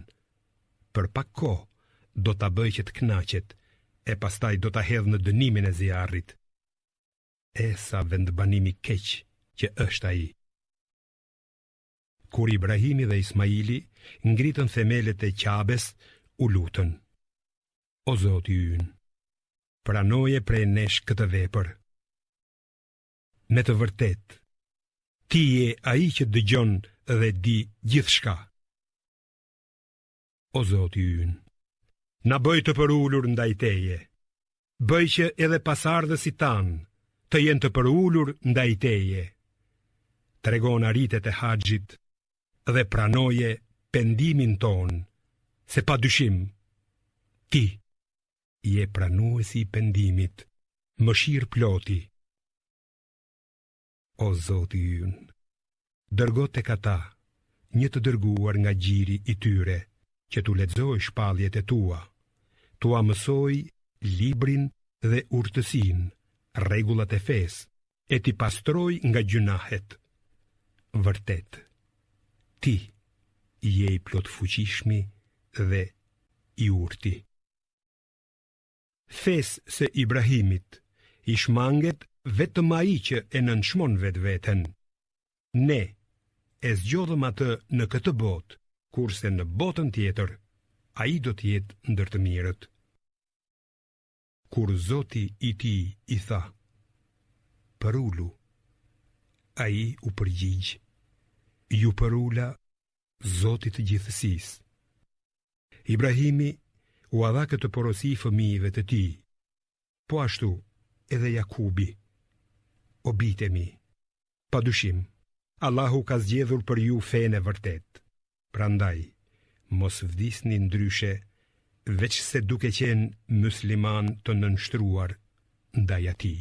S1: për pak kohë do ta bëj që të kënaqet, e pastaj do ta hedh në dënimin e zjarrit. E sa vendbanim i keq që është ai. Kur Ibrahimi dhe Ismaili ngritën themelet e Qabes, u lutën. O Zoti ynë, pranoje prej nesh këtë vepër. Me të vërtetë, ti je ai që dëgjon dhe di gjithçka. O Zoti ynë, na bëj të përulur ndaj teje, bëj që edhe pasardhësit tanë të jenë të përulur ndaj teje. Tregona ritet e haxhit dhe pranoje pendimin tonë, se pa dyshim, ti je pranuesi i pendimit, mëshirëploti. O Zoti ynë, dërgo tek ata një të dërguar nga gjiri i tyre, që t'u lexojë shpalljet e tua, t'ua mësojë librin dhe urtësinë, rregullat e fesë, e t'i pastrojë nga gjynahet. Vërtet, ti je i plotfuqishmi dhe i urti. Fesë së Ibrahimit i shmanget vetëm ai që e nënçmon vetveten. Ne e zgjodhëm atë në këtë botë, kurse në botën tjetër ai do të jetë ndër të mirët. Kur Zoti i tij i tha: Përulu, ai u përgjigj: Iu përula Zotit të gjithësisë. Ibrahimi ua dha këtë porosi fëmijëve të tij. Po ashtu edhe Jakubi. O bijtë e mi, pa dyshim, Allahu ka zgjedhur për ju fenë e vërtetë. Prandaj, mos vdisni ndryshe, veçse duke qenë muslimanë të nënshtruar ndaj atij.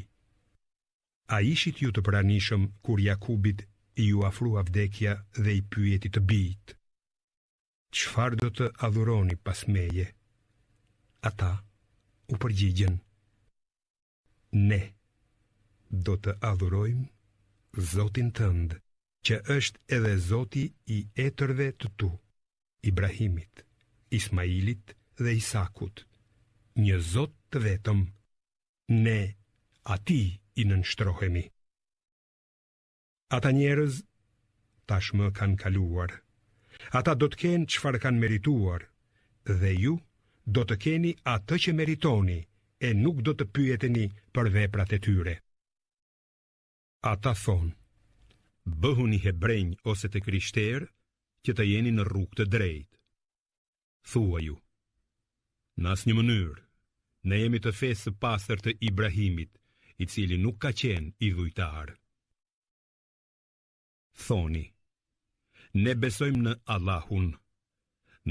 S1: A ishit ju të pranishëm kur Jakubit iu afrua vdekja dhe i pyeti të bijtë? Çfarë do të adhuroni pas meje? Ata u përgjigjën. Ne do të adhurojmë Zotin tënd, që është edhe Zoti i etërve të tu, Ibrahimit, Ismailit dhe Isakut, një Zot të vetëm. Ne atij i nënshtrohemi. Ata njerëz tashmë kanë kaluar. Ata do të kenë çfarë kanë merituar dhe ju do të keni atë që meritoni e nuk do të pyeteni për veprat e tyre. Ata thonë, bëhuni hebrenj ose të krishterë që të jeni në rrugë të drejtë. Thuaju, në asnjë mënyrë, ne jemi të fesë së pastër të Ibrahimit, i cili nuk ka qenë idhujtar. Thoni, ne besojmë në Allahun,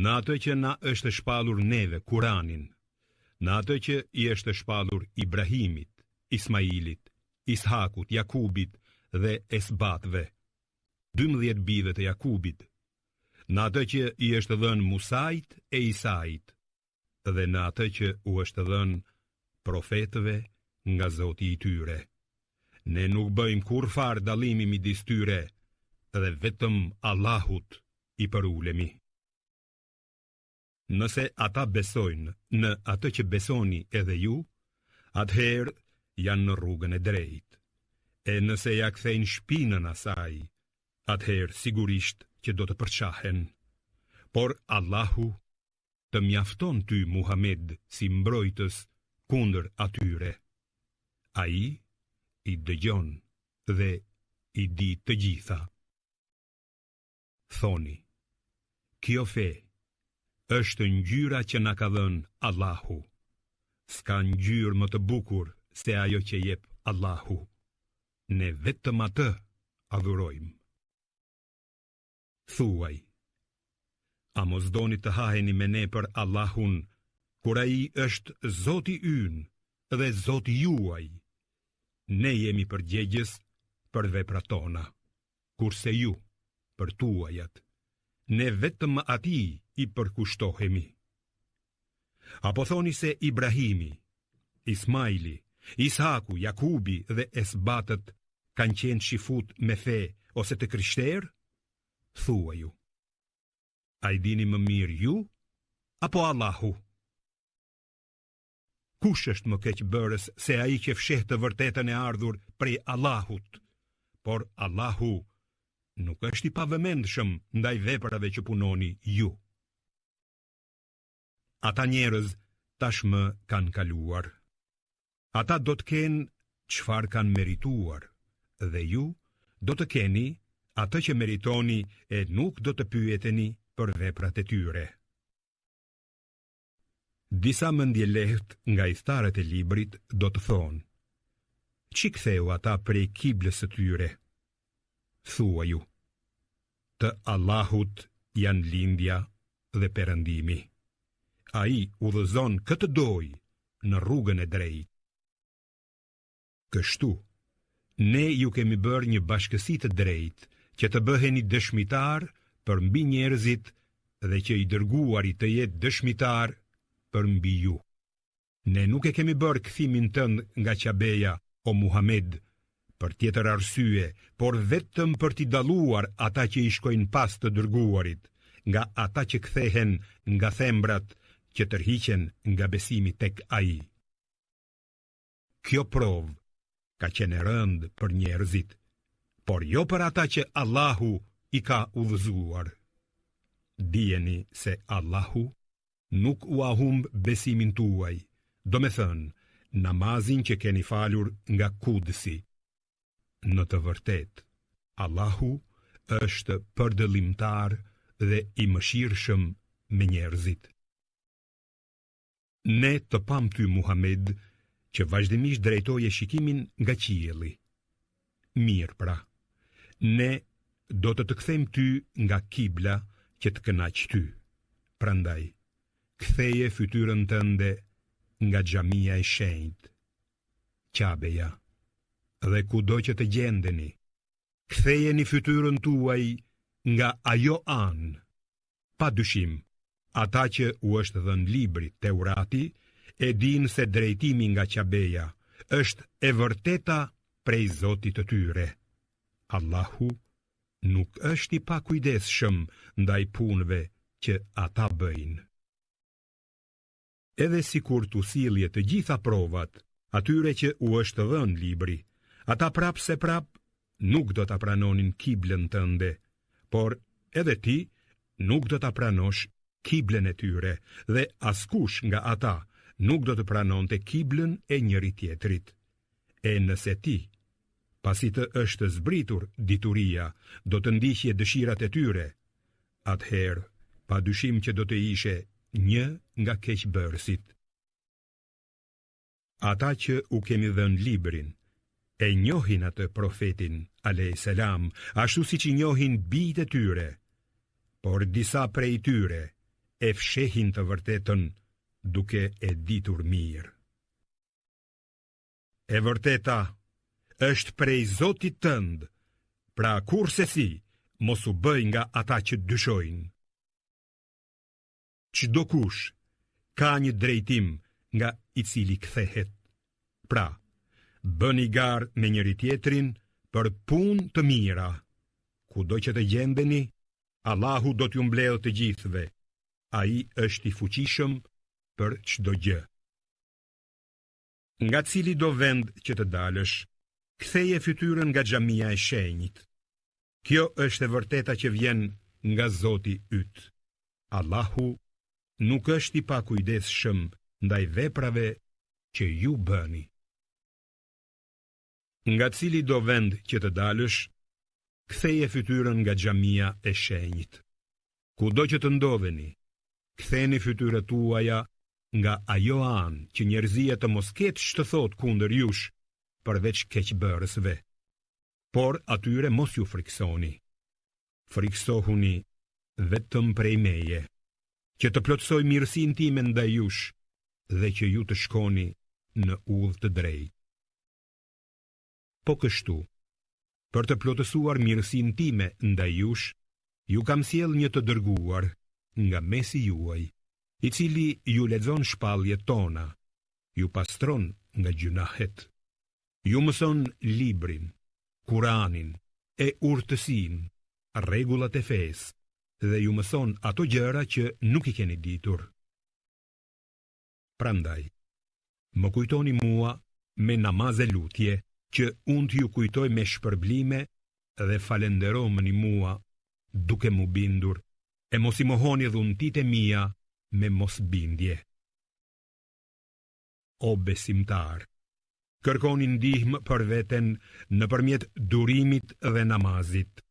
S1: në atë që na është shpallur neve Kuranin, në atë që i është shpallur Ibrahimit, Ismailit, Ishakut, Jakubit dhe Esbatëve, 12 bijve të Jakubit, në atë që i është dhënë Musait e Isait dhe në atë që u është dhënë profetëve nga Zoti i tyre. Ne nuk bëjmë kurrfarë dallimi midis tyre dhe vetëm Allahut i përulemi. Nëse ata besojnë në atë që besoni edhe ju, atëherë janë në rrugën e drejtë. E nëse ia kthejnë shpinën asaj, atëherë sigurisht që do të përçahen. Por Allahu të mjafton ty Muhamed si mbrojtës kundër atyre. Ai i dëgjon dhe i di të gjitha. Thoni, kjo fe është ngjyra që na ka dhënë Allahu. S'ka ngjyrë më të bukur se ajo që jep Allahu. Ne vetëm atë adhurojmë. Thuaj, a mos doni të haheni me ne për Allahun, kur ai është Zoti ynë dhe Zoti juaj? Ne jemi përgjegjës për veprat tona, kurse ju për tuajat. Ne vetëm atij i përkushtohemi. A po thoni se Ibrahimi, Ismaili, Ishaku, Jakubi dhe Esbatët kanë qenë çifutë me fe ose të krishterë? Thuaju. A i dini më mirë ju apo Allahu? Kush është më keqbërës se ai që fsheh të vërtetën e ardhur prej Allahut? Por Allahu nuk është i pavëmendshëm ndaj veprave që punoni ju. Ata njerëz tashmë kanë kaluar. Ata do të kenë çfarë kanë merituar dhe ju do të keni atë që meritoni e nuk do të pyeteni për veprat e tyre. Disa mendjelehtë nga ithtarët e librit do të thonë, Ç'i ktheu ata prej kiblës së tyre? Thuaju, të Allahut janë lindja dhe perëndimi. Ai udhëzon kë të dojë në rrugën e drejtë. Kështu, ne ju kemi bërë një bashkësi të drejtë që të bëheni dëshmitarë përmbi njerëzit dhe që i dërguari të jetë dëshmitar përmbi ju. Ne nuk e kemi bërë kthimin tënd nga Qabeja, o Muhamed, për tjetër arsye, por vetëm për t'i dalluar ata që i shkojnë pas të dërguarit, nga ata që kthehen nga thembrat që tërhiqen nga besimi tek ai. Kjo provë ka qenë e rëndë për njerëzit, por jo për ata që Allahu i ka udhëzuar. Dijeni se Allahu nuk ua humb besimin tuaj, domethënë, namazin që keni falur nga Kudsi. Në të vërtetë, Allahu është përdëllimtar dhe i mëshirshëm me njerëzit. Ne të pamë ty Muhamed që vazhdimisht drejtoje shikimin nga qielli. Mirë pra, ne do të të kthejmë ty nga kibla që të kënaqë ty. Prandaj, ktheje fytyrën tënde nga xhamia e shenjtë, Qabeja, dhe kudo që të gjendeni, kthejeni fytyrën tuaj nga ajo anë. Pa dyshim, ata që u është dhënë libri Teurati e dinë se drejtimi nga Qabeja është e vërteta prej Zotit të tyre. Allahu nuk është i pakujdesshëm ndaj punëve që ata bëjnë. Edhe sikur t'u sillje të gjitha provat atyre që u është dhënë libri, ata prapëseprapë nuk do ta pranonin kiblën tënde, por edhe ti nuk do ta pranosh kiblën e tyre dhe askush nga ata nuk do të pranonte kiblën e njëri-tjetrit. E nëse ti. pasi të është zbritur dituria, do të ndiqje dëshirat e tyre, atëherë pa dyshim që do të ishe një nga keqbërësit. Ata që u kemi dhënë librin, e njohin atë profetin, a.s. ashtu siç i njohin bijtë e tyre, por disa prej tyre e fshehin të vërtetën duke e ditur mirë. E vërteta është prej Zotit tënd, pra kurrsesi mos u bëj nga ata që dyshojnë. Çdokush ka një drejtim nga i cili kthehet. Pra, bëni garë me njëri-tjetrin për punë të mira. Kudo që të gjendeni, Allahu do t'ju mbledhë të gjithëve. Ai është i fuqishëm për çdo gjë. Nga cilido vend që të dalësh, ktheje fytyrën nga xhamia e shenjtë. Kjo është e vërteta që vjen nga Zoti yt. Allahu nuk është i pakujdesshëm ndaj veprave që ju bëni. Nga cilido vend që të dalësh, ktheje fytyrën nga xhamia e shenjtë. Kudo që të ndodheni, ktheni fytyrat tuaja nga ajo anë që njerëzia të mos ketë ç'të thotë kundër jush, përveç keqbërësve. Por atyre mos iu frikësoni. Frikësohuni vetëm prej meje, që të plotësoj mirësinë time ndaj jush dhe që ju të shkoni në udhë të drejtë. Po kështu, për të plotësuar mirësinë time ndaj jush, ju kam sjellë një të dërguar nga mesi juaj, i cili ju lexon shpalljet tona, ju pastron nga gjynahet, ju mëson librin, Kuranin, e urtësinë, rregullat e fesë dhe ju mëson ato gjëra që nuk i keni ditur. Prandaj, më kujtoni mua me namaz e lutje që unë t'ju kujtoj me shpërblime dhe falënderomëni mua duke m'u bindur e mos i mohoni dhuntitë e mia me mosbindje. O besimtarë, kërkoni ndihmë për veten nëpërmjet durimit dhe namazit.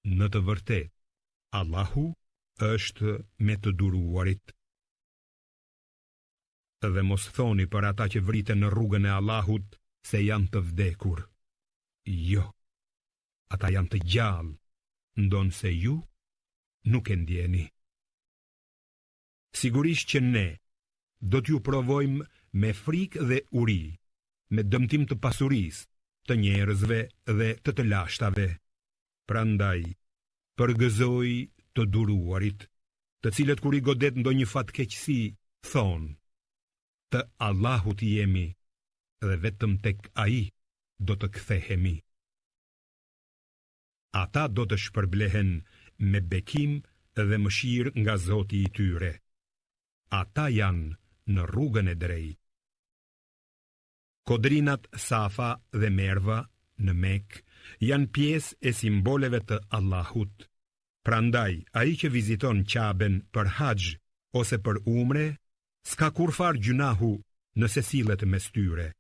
S1: Në të vërtetë, Allahu është me të duruarit. Dhe mos thoni për ata që vriten në rrugën e Allahut se janë të vdekur. Jo, ata janë të gjallë, ndonëse ju nuk e ndjeni. Sigurisht që ne do t'ju provojmë me frikë dhe uri, me dëmtim të pasurisë, të njerëzve dhe të të lashtave. Prandaj, përgëzoji të duruarit, të cilët kur i godet ndonjë fatkeqësi, thonë, të Allahut jemi dhe vetëm tek Ai do të kthehemi. Ata do të shpërblehen me bekim dhe mëshirë nga Zoti i tyre. Ata janë në rrugën e drejtë. Kodrinat Safa dhe Merva në Mekë janë pjesë e simboleve të Allahut. Prandaj, ai që viziton Qaben për haxh ose për umre, s'ka kurrfarë gjynahu nëse sillet mes tyre.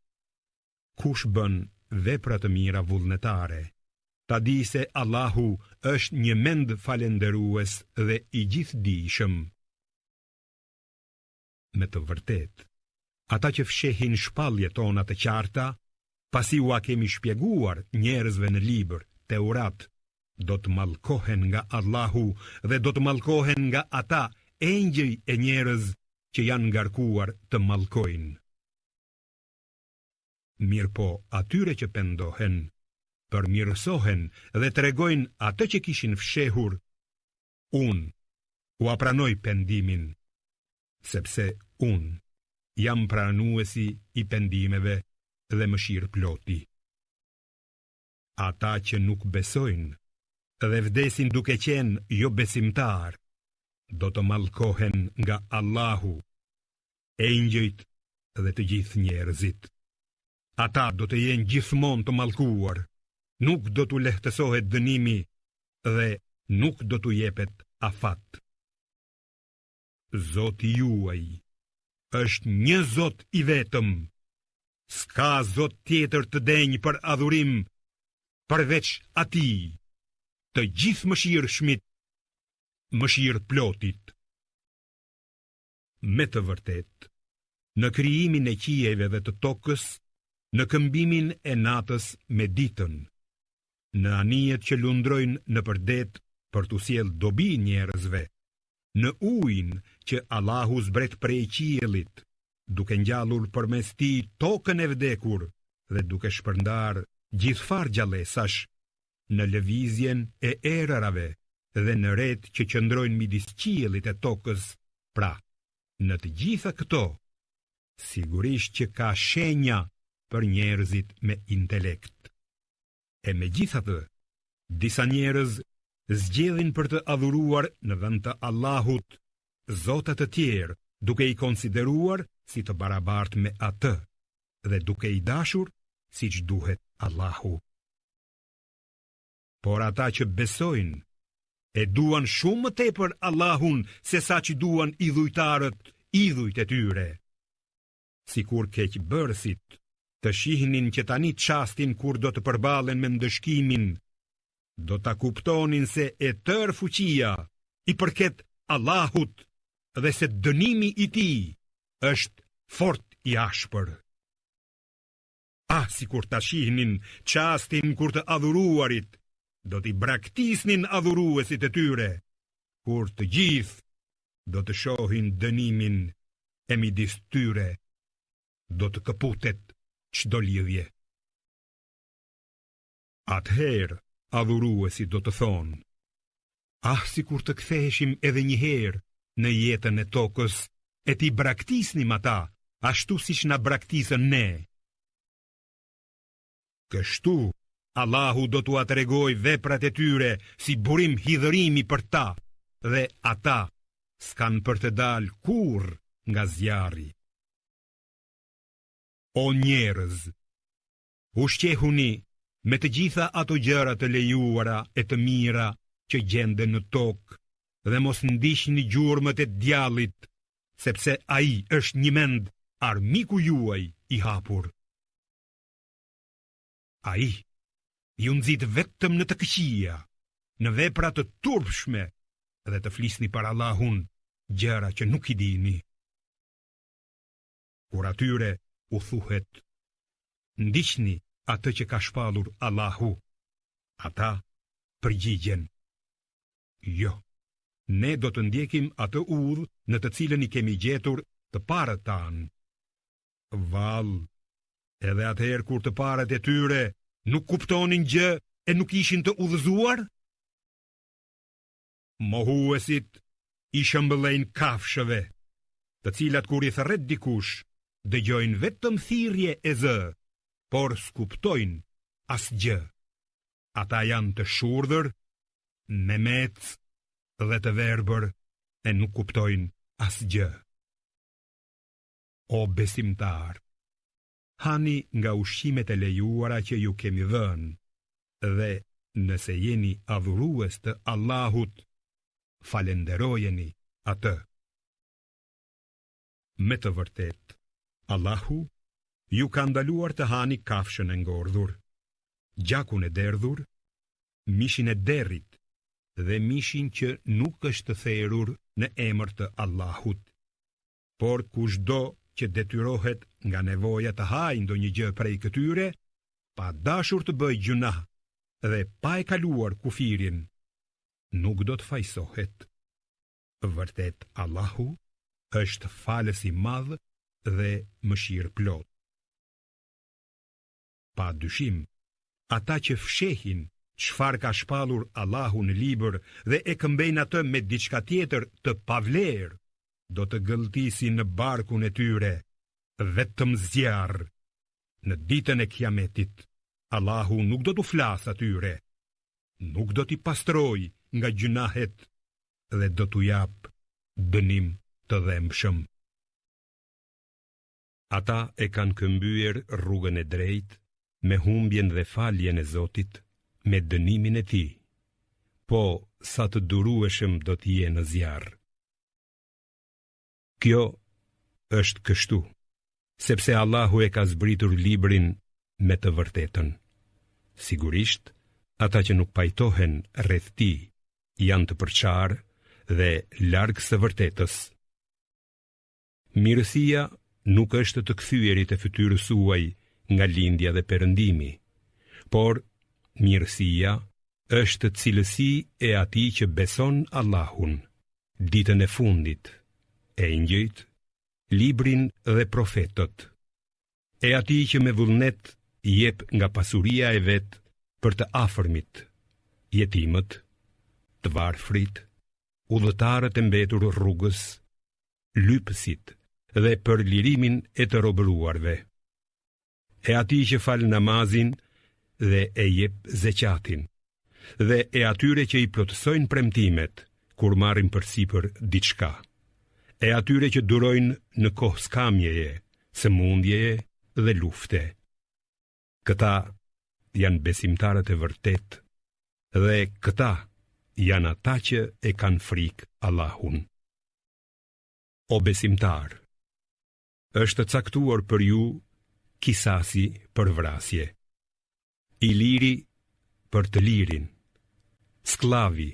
S1: Kush bën vepra të mira vullnetare, ta dijë se Allahu është njëmend falënderues dhe i gjithëdijshëm. Me të vërtetë, ata që fshehin shpalljet tona të qarta, pasi ua kemi shpjeguar njerëzve në libër, Teurat, do të mallkohen nga Allahu dhe do të mallkohen nga ata engjëj e njerëz që janë ngarkuar të mallkojnë. Mirëpo atyre që pendohen, përmirësohen dhe tregojnë atë që kishin fshehur, unë ua pranoj pendimin, sepse unë jam pranuesi i pendimeve dhe mëshirëploti. Ata që nuk besojnë dhe vdesin duke qenë jobesimtarë, do të mallkohen nga Allahu, engjëjt dhe të gjithë njerëzit. Ata do të jenë gjithmonë të mallkuar, nuk do t'u lehtësohet dënimi dhe nuk do t'u jepet afat. Zoti juaj është një Zot i vetëm. S'ka Zot tjetër të denjë për adhurim. përveç atij, të Gjithëmëshirshmit, mëshirëplotit. Me të vërtetë, në krijimin e qiejve dhe të tokës, në këmbimin e natës me ditën, në anijet që lundrojnë nëpër det për t'u sjellë dobi njerëzve, në ujin që Allahu zbret prej qiellit, duke ngjallur përmes tij tokën e vdekur dhe duke shpërndarë gjithfarë gjallesash, në lëvizjen e erërave dhe në retë që qëndrojnë midis qiellit e tokës, pra, në të gjitha këto, sigurisht që ka shenja për njerëzit me intelekt. E megjithatë, disa njerëz zgjedhin për të adhuruar në vend të Allahut zota të tjerë, duke i konsideruar si të barabartë me atë dhe duke i dashur siç duhet Allahu. Por ata që besojnë e duan shumë më tepër Allahun sesa ç'i duan idhujtarët idhujt e tyre. Sikur keqbërësit të shihnin që tani çastin kur do të përballen me ndëshkimin, do ta kuptonin se e tërë fuqia i përket Allahut dhe se dënimi i tij është fort i ashpër. Ah, sikur ta shihnin çastin kur të adhuruarit do t'i braktisnin adhuruesit e tyre, kur të gjithë do të shohin dënimin e midis tyre do të këputet çdo lidhje. Atëherë adhuruesit do të thonë, ah sikur të ktheheshim edhe një herë në jetën e tokës e t'i braktisnim ata, ashtu siç na braktisën ne. Kështu, Allahu do t'ua tregojë veprat e tyre si burim hidhërimi për ta dhe ata s'kanë për të dalë kurrë nga zjarri. O njerëz, ushqehuni me të gjitha ato gjëra të lejuara e të mira që gjenden në tokë dhe mos ndiqni gjurmët e djallit, sepse ai është njëmend armiku juaj i hapur. Ai ju nxit vetëm në të këqija, në vepra të turpshme dhe të flisni për Allahun gjëra që nuk i dini. Kur atyre u thuhet, ndiqni atë që ka shpallur Allahu, ata përgjigjen, jo, ne do të ndjekim atë udhë në të cilën i kemi gjetur të parët tanë. Vallë, edhe atëherë kur të parët e tyre nuk kuptonin gjë e nuk ishin të udhëzuar? Mohuesit i shëmbëllejnë kafshëve, të cilat kur i thërret dikush, dëgjojnë vetëm thirrje e zë, por s'kuptojnë asgjë. Ata janë të shurdhër, memecë dhe të verbër e nuk kuptojnë asgjë. O besimtarë, hani nga ushqimet e lejuara që ju kemi dhënë dhe nëse jeni adhurues të Allahut, falënderojeni atë. Me të vërtetë, Allahu ju ka ndaluar të hani kafshën e ngordhur, gjakun e derdhur, mishin e derrit dhe mishin që nuk është therur në emër të Allahut. Por kushdo që detyrohet nga nevoja të hajë ndonjë gjë prej këtyre, pa dashur të bëjë gjynah dhe pa e kaluar kufirin, nuk do të fajësohet. Vërtet Allahu është falës i madh dhe mëshirëplotë. Pa dyshim, ata që fshehin çfarë ka shpallur Allahu në libër dhe e këmbejnë atë me diçka tjetër të pavlerë, do të gëlltisin në barkun e tyre vetëm zjarr. Në ditën e Kiametit, Allahu nuk do t'u flasë atyre, nuk do t'i pastrojë nga gjynahet dhe do t'u japë dënim të dhembshëm. Ata e kanë këmbyer rrugën e drejtë me humbjen dhe faljen e Zotit me dënimin e tij. Po sa të durueshëm do të jenë në zjarr. Kjo është kështu, sepse Allahu e ka zbritur librin me të vërtetën. Sigurisht, Ata që nuk pajtohen rreth tij janë të përçarë dhe larg së vërtetës. Mirësia nuk është të kthyerit e fytyrës suaj nga lindja dhe perëndimi, por mirësia është cilësi e atij që beson Allahun, ditën e fundit, engjëjt, librin dhe profetët, e atij që me vullnet jep nga pasuria e vet për të afërmit, jetimët, të varfrit, udhëtarët e mbetur rrugës, lypësit dhe për lirimin e të robëruarve. E atij që fal namazin dhe e jep zeqatin, dhe e atyre që i plotësojnë premtimet kur marrin përsipër diçka, e atyre që durojnë në kohë skamjeje, sëmundjeje dhe lufte. Këta janë besimtarët e vërtetë dhe këta janë ata që e kanë frikë Allahun. O besimtarë, është caktuar për ju kisasi për vrasje. I liri për të lirin, skllavi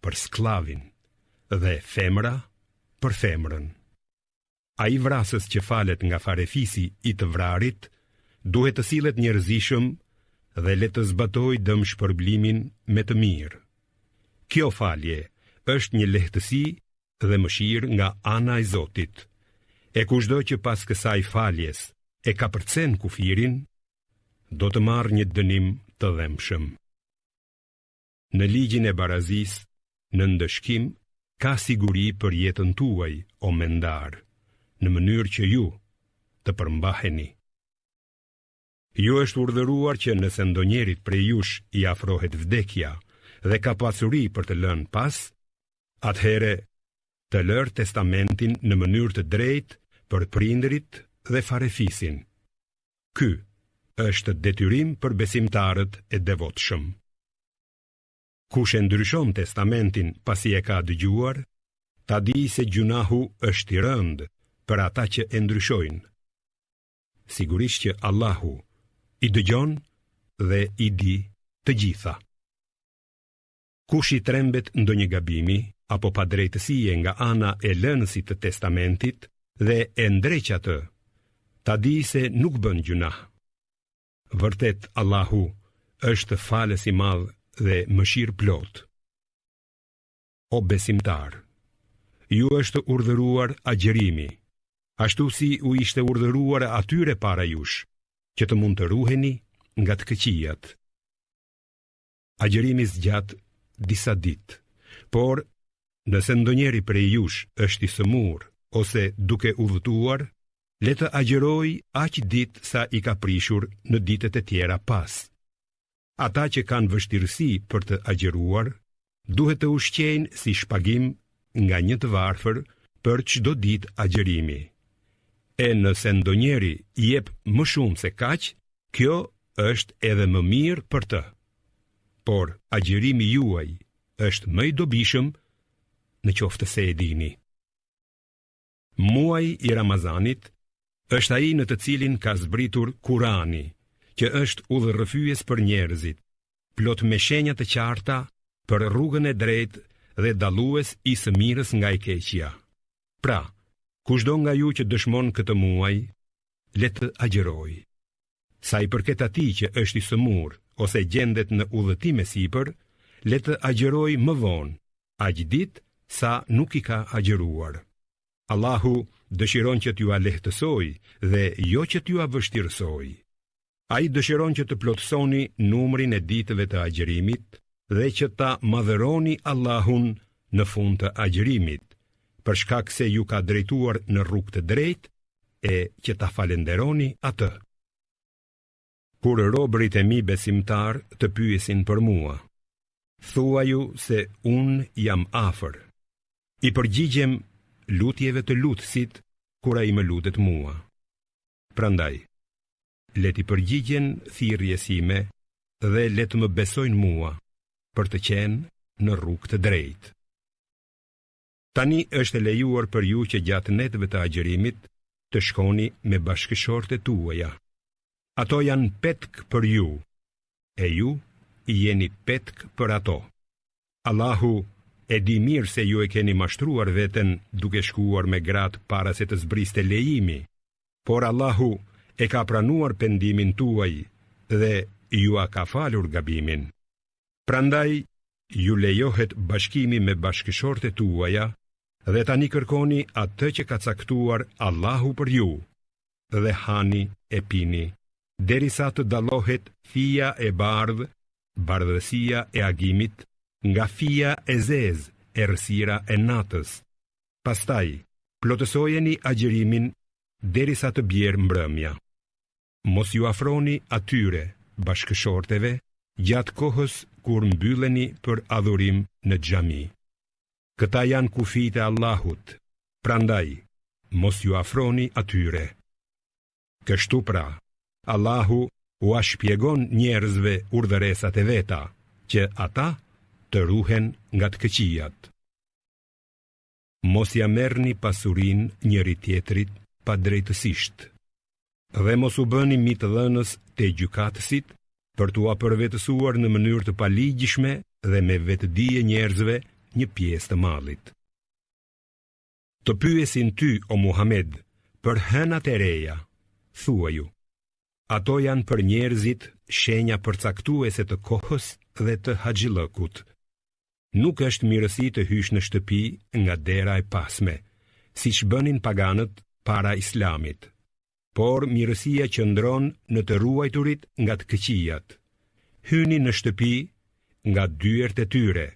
S1: për skllavin dhe femra për femrën. Ai vrasës që falet nga farefisi i të vrarit, duhet të sillet njerëzishëm dhe le të zbatojë dëmshpërblimin me të mirë. Kjo falje është një lehtësi dhe mëshirë nga ana e Zotit. E kushdo që pas kësaj faljes e kapërcen kufirin, do të marrë një dënim të dhembshëm. Në ligjin e barazisë, në ndëshkim, ka siguri për jetën tuaj, o mendarë, në mënyrë që ju të përmbaheni. Ju është urdhëruar që nëse ndonjërit prej jush i afrohet vdekja dhe ka pasuri për të lënë pas, atëherë të lërë testamentin në mënyrë të drejtë për prindërit dhe farefisin. Ky është detyrim për besimtarët e devotshëm. Kush e ndryshon testamentin pasi e ka dëgjuar, ta dijë se gjynahu është i rëndë për ata që e ndryshojnë. Sigurisht që Allahu i dëgjon dhe i di të gjitha. Kush i trembet ndonjë gabimi apo padrejtësie nga ana e lënësit të testamentit dhe e ndreq atë, ta dijë se nuk bën gjynah. Vërtet Allahu është falës i madh dhe mëshirëplotë. O besimtarë, ju është urdhëruar agjërimi, ashtu si u ishte urdhëruar atyre para jush, që të mund të ruheni nga të këqijat. Agjërimi zgjat disa ditë, por nëse ndonjëri prej jush është i sëmurë ose duke udhëtuar, le të agjërojë aq ditë sa i ka prishur në ditët e tjera pas. Ata që kanë vështirësi për të agjëruar, duhet të ushqejnë si shpagim nga një të varfër për çdo ditë agjërimi. E nëse ndonjëri jep më shumë se kaq, kjo është edhe më mirë për të. Por agjërimi juaj është më i dobishëm në qoftë se e dini. Muaji i Ramazanit është ai në të cilin ka zbritur Kurani, që është udhërrëfyes për njerëzit, plot me shenja të qarta për rrugën e drejtë dhe dallues i së mirës nga e keqja. Pra, kushdo nga ju që dëshmon këtë muaj, le të agjërojë. Sa i përket atij që është i sëmurë ose gjendet në udhëtim e sipër, le të agjërojë më vonë, aq ditë sa nuk i ka agjëruar. Allahu dëshiron që t'jua lehtësojë dhe jo që t'jua vështirësojë. Ai dëshiron që të plotësoni numrin e ditëve të agjërimit dhe që ta madhëroni Allahun në fund të agjërimit, për shkak se ju ka drejtuar në rrugë të drejtë e që ta falënderoni atë. Kur robërit e mi besimtarë të pyesin për mua, thuaju se unë jam afër. I përgjigjem lutjeve të lutësit kur ai më lutet mua. Prandaj, le t'i përgjigjen thirrjes sime dhe le të më besojnë mua për të qenë në rrugë të drejtë. Tani është e lejuar për ju që gjatë netëve të agjërimit të shkoni me bashkëshortet tuaja. Ato janë petk për ju, e ju jeni petk për ato. Allahu e di mirë se ju e keni mashtruar veten duke shkuar me gratë para se të zbriste lejimi, por Allahu e ka pranuar pendimin tuaj dhe jua ka falur gabimin. Prandaj, ju lejohet bashkimi me bashkëshortet tuaja dhe tani kërkoni atë që ka caktuar Allahu për ju dhe hani e pini, derisa të dallohet fija e bardhë, bardhësia e agimit, nga fija e zezë, errësira e natës. Pastaj, plotësojeni agjërimin derisa të bjerë mbrëmja. Mos iu afroni atyre bashkëshorteve gjatë kohës kur mbylleni për adhurim në xhami. Këta janë kufijtë e Allahut, prandaj mos iu afroni atyre. Kështu pra, Allahu ua shpjegon njerëzve urdhëresat e veta, që ata të ruhen nga të këqijat. Mos ia merrni pasurinë njëri-tjetrit padrejtësisht dhe mos u bëni mitdhënës te gjykatësit për t'ua përvetësuar në mënyrë të paligjshme dhe me vetëdije njerëzve një pjesë të mallit. Të pyesin ty o Muhamed për hënat e reja, thuaju, ato janë për njerëzit shenja përcaktuese të kohës dhe të haxhillëkut. Nuk është mirësi të hysh në shtëpi nga dera e pasme, siç bënin paganët para islamit. Por mirësia qëndron në të ruajturit nga të këqijat. Hyni në shtëpi nga dyert e tyre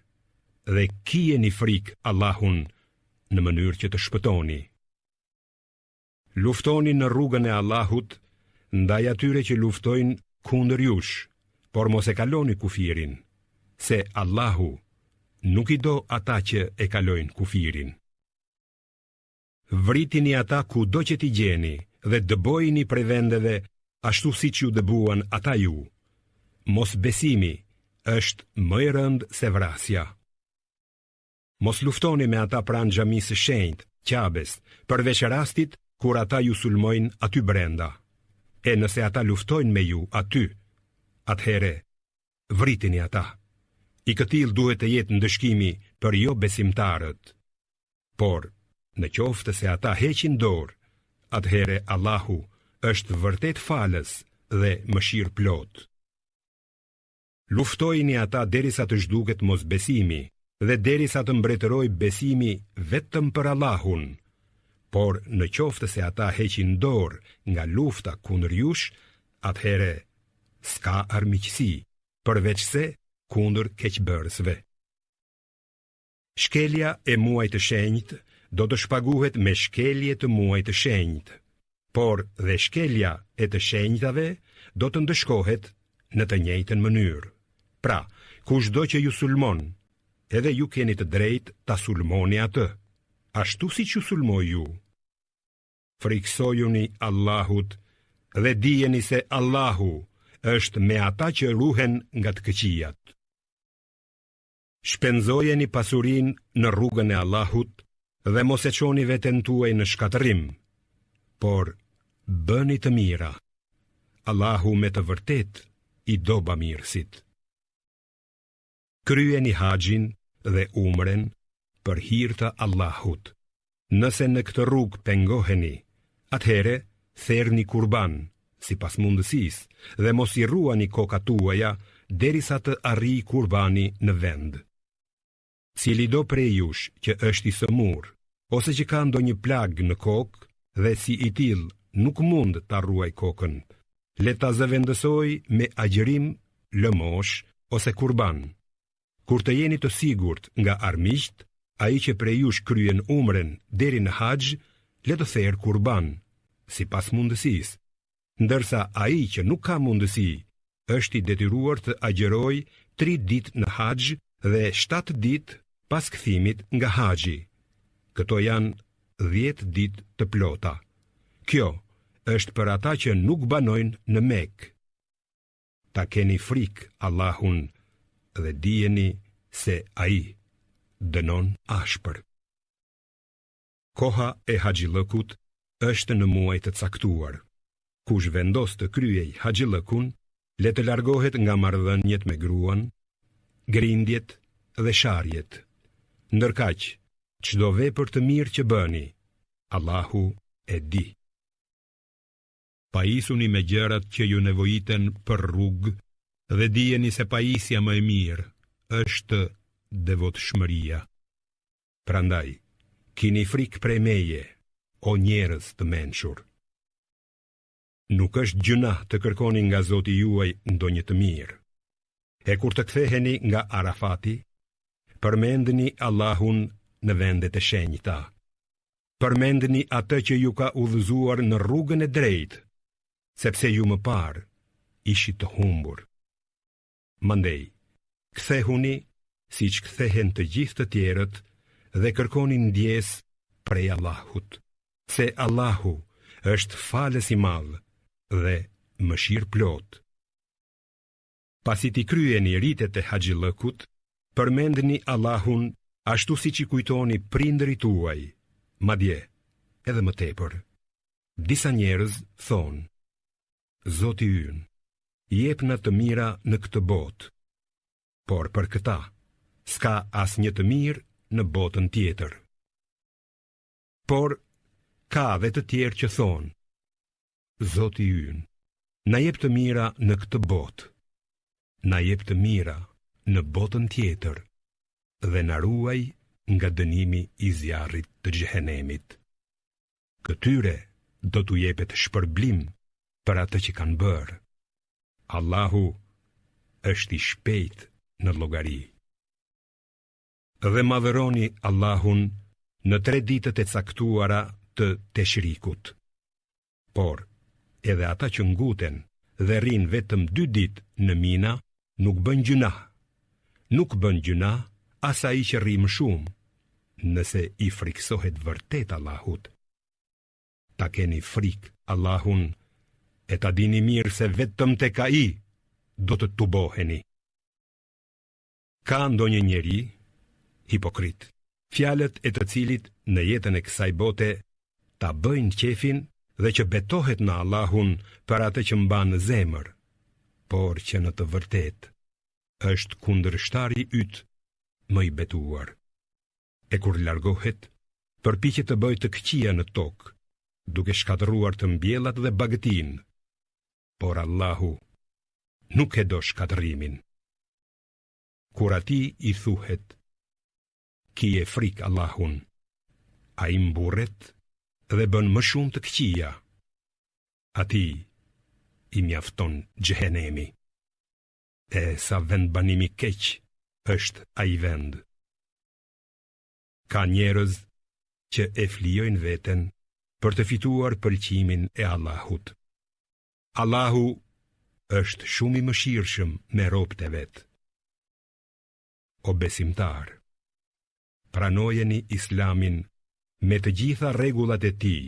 S1: dhe kijeni frikë Allahun në mënyrë që të shpëtoni. Luftoni në rrugën e Allahut ndaj atyre që luftojnë kundër jush, por mos e kaloni kufirin, se Allahu nuk i do ata që e kalojnë kufirin. Vritini ata kudo që t'i gjeni dhe dëbojini prej vendeve ashtu siç ju dëbuan ata ju. Mosbesimi është më i rëndë se vrasja. Mos luftoni me ata pranë xhamisë së shenjtë, Qabes, përveç rastit kur ata ju sulmojnë aty brenda. E nëse ata luftojnë me ju aty, atëherë vritini ata. I këtillë duhet të jetë ndëshkimi për jobesimtarët. Por, në qoftë se ata heqin dorë, atëherë Allahu është vërtet falës dhe mëshirëplotë. Luftojini ata derisa të zhduket mosbesimi dhe derisa të mbretërojë besimi vetëm për Allahun. Por në qoftë se ata heqin dorë nga lufta kundër jush, atëherë s'ka armiqësi, përveçse kundër keqbërësve. Shkelja e muajit të shenjtë do të shpaguhet me shkelje të muajit të shenjtë, por dhe shkelja e të shenjtave do të ndëshkohet në të njëjtën mënyrë. Pra, kushdo që ju sulmon, edhe ju keni të drejtë ta sulmoni atë, ashtu siç ju sulmoi ju. Frikësojuni Allahut dhe dijeni se Allahu është me ata që ruhen nga të këqijat. Shpenzojeni pasurinë në rrugën e Allahut dhe mos e çoni veten tuaj në shkatërrim, por bëni të mira. Allahu me të vërtetë i do bamirësit. Kryeni haxhin dhe umren për hir të Allahut. Nëse në këtë rrugë pengoheni, atëherë therni kurban, sipas mundësisë, dhe mos i rruani kokat tuaja derisa të arrijë kurbani në vend. Cilido prej jush që është i sëmurë, ose që ka ndonjë plagë në kokë dhe si i tillë nuk mund ta rruajë kokën, le ta zëvendësojë me agjërim, lëmoshë ose kurban. Kur të jeni të sigurt nga armiqtë, ai që prej jush kryen umren deri në haxh, le të therë kurban, sipas mundësisë, ndërsa ai që nuk ka mundësi, është i detyruar të agjërojë tri ditë në haxh dhe 7 ditë pas kthimit nga haxhi. Këto janë 10 ditë të plota. Kjo është për ata që nuk banojnë në Mekë. Ta keni frikë Allahun dhe dijeni se Ai dënon ashpër. Koha e haxhillëkut është në muaj të caktuar. Kush vendos të kryejë haxhillëkun, Le të largohet nga marrëdhëniet me gruan, grindjet dhe sharjet. Ndërkaq, çdo vepër të mirë që bëni, Allahu e di. Pajisuni me gjërat që ju nevojiten për rrugë dhe dijeni se pajisja më e mirë është devotshmëria. Prandaj, kini frikë prej meje, o njerëz të mençur. Nuk është gjynah të kërkoni nga Zoti juaj ndonjë të mirë. E kur të ktheheni nga Arafati, përmendni Allahun në vendet e shenjta. Përmendni atë që ju ka udhëzuar në rrugën e drejtë, sepse ju më parë ishit të humbur. Mandej, kthehuni siç kthehen të gjithë të tjerët dhe kërkoni ndjesë prej Allahut, se Allahu është falës i madh dhe mëshirëplotë. Pasi t'i kryeni ritet e haxhillëkut, përmendni Allahun ashtu siç i kujtoni prindërit tuaj, madje edhe më tepër. Disa njerëz thonë, Zoti ynë, jepna të mira në këtë botë, por për këta s'ka asnjë të mirë në botën tjetër. Por ka dhe të tjerë që thonë, Zoti ynë, na jep të mira në këtë botë, na jep të mira në botën tjetër dhe na ruaj nga dënimi i zjarrit të xhehenemit. Këtyre do t'u jepet shpërblim për atë që kanë bërë. Allahu është i shpejtë në llogari. Dhe madhëroni Allahun në tre ditët e caktuara të teshrikut. Por, edhe ata që nguten dhe rrinë vetëm dy ditë në Mina, nuk bëjnë gjynah. Nuk bën gjynah as ai që rri më shumë, nëse i frikësohet vërtet Allahut. Ta keni frikë Allahun e ta dini mirë se vetëm tek ai do të tuboheni. Ka ndonjë njeri hipokrit, fjalët e të cilit në jetën e kësaj bote ta bëjnë qejfin dhe që betohet në Allahun për atë që mban në zemër, por që në të vërtetë është kundërshtari yt më i betuar. E kur largohet, përpiqet të bëjë të këqija në tokë, duke shkatërruar të mbjellat dhe bagëtinë. Por Allahu nuk e do shkatërrimin. Kur atij i thuhet, kije frikë Allahun, ai mburret dhe bën më shumë të këqija. Atij i mjafton xhehenemi. E sa vendbanim i keq është ai vend. Ka njerëz që e flijojnë veten për të fituar pëlqimin e Allahut. Allahu është shumë i mëshirshëm me robët e vet. O besimtarë, pranojeni Islamin me të gjitha rregullat e tij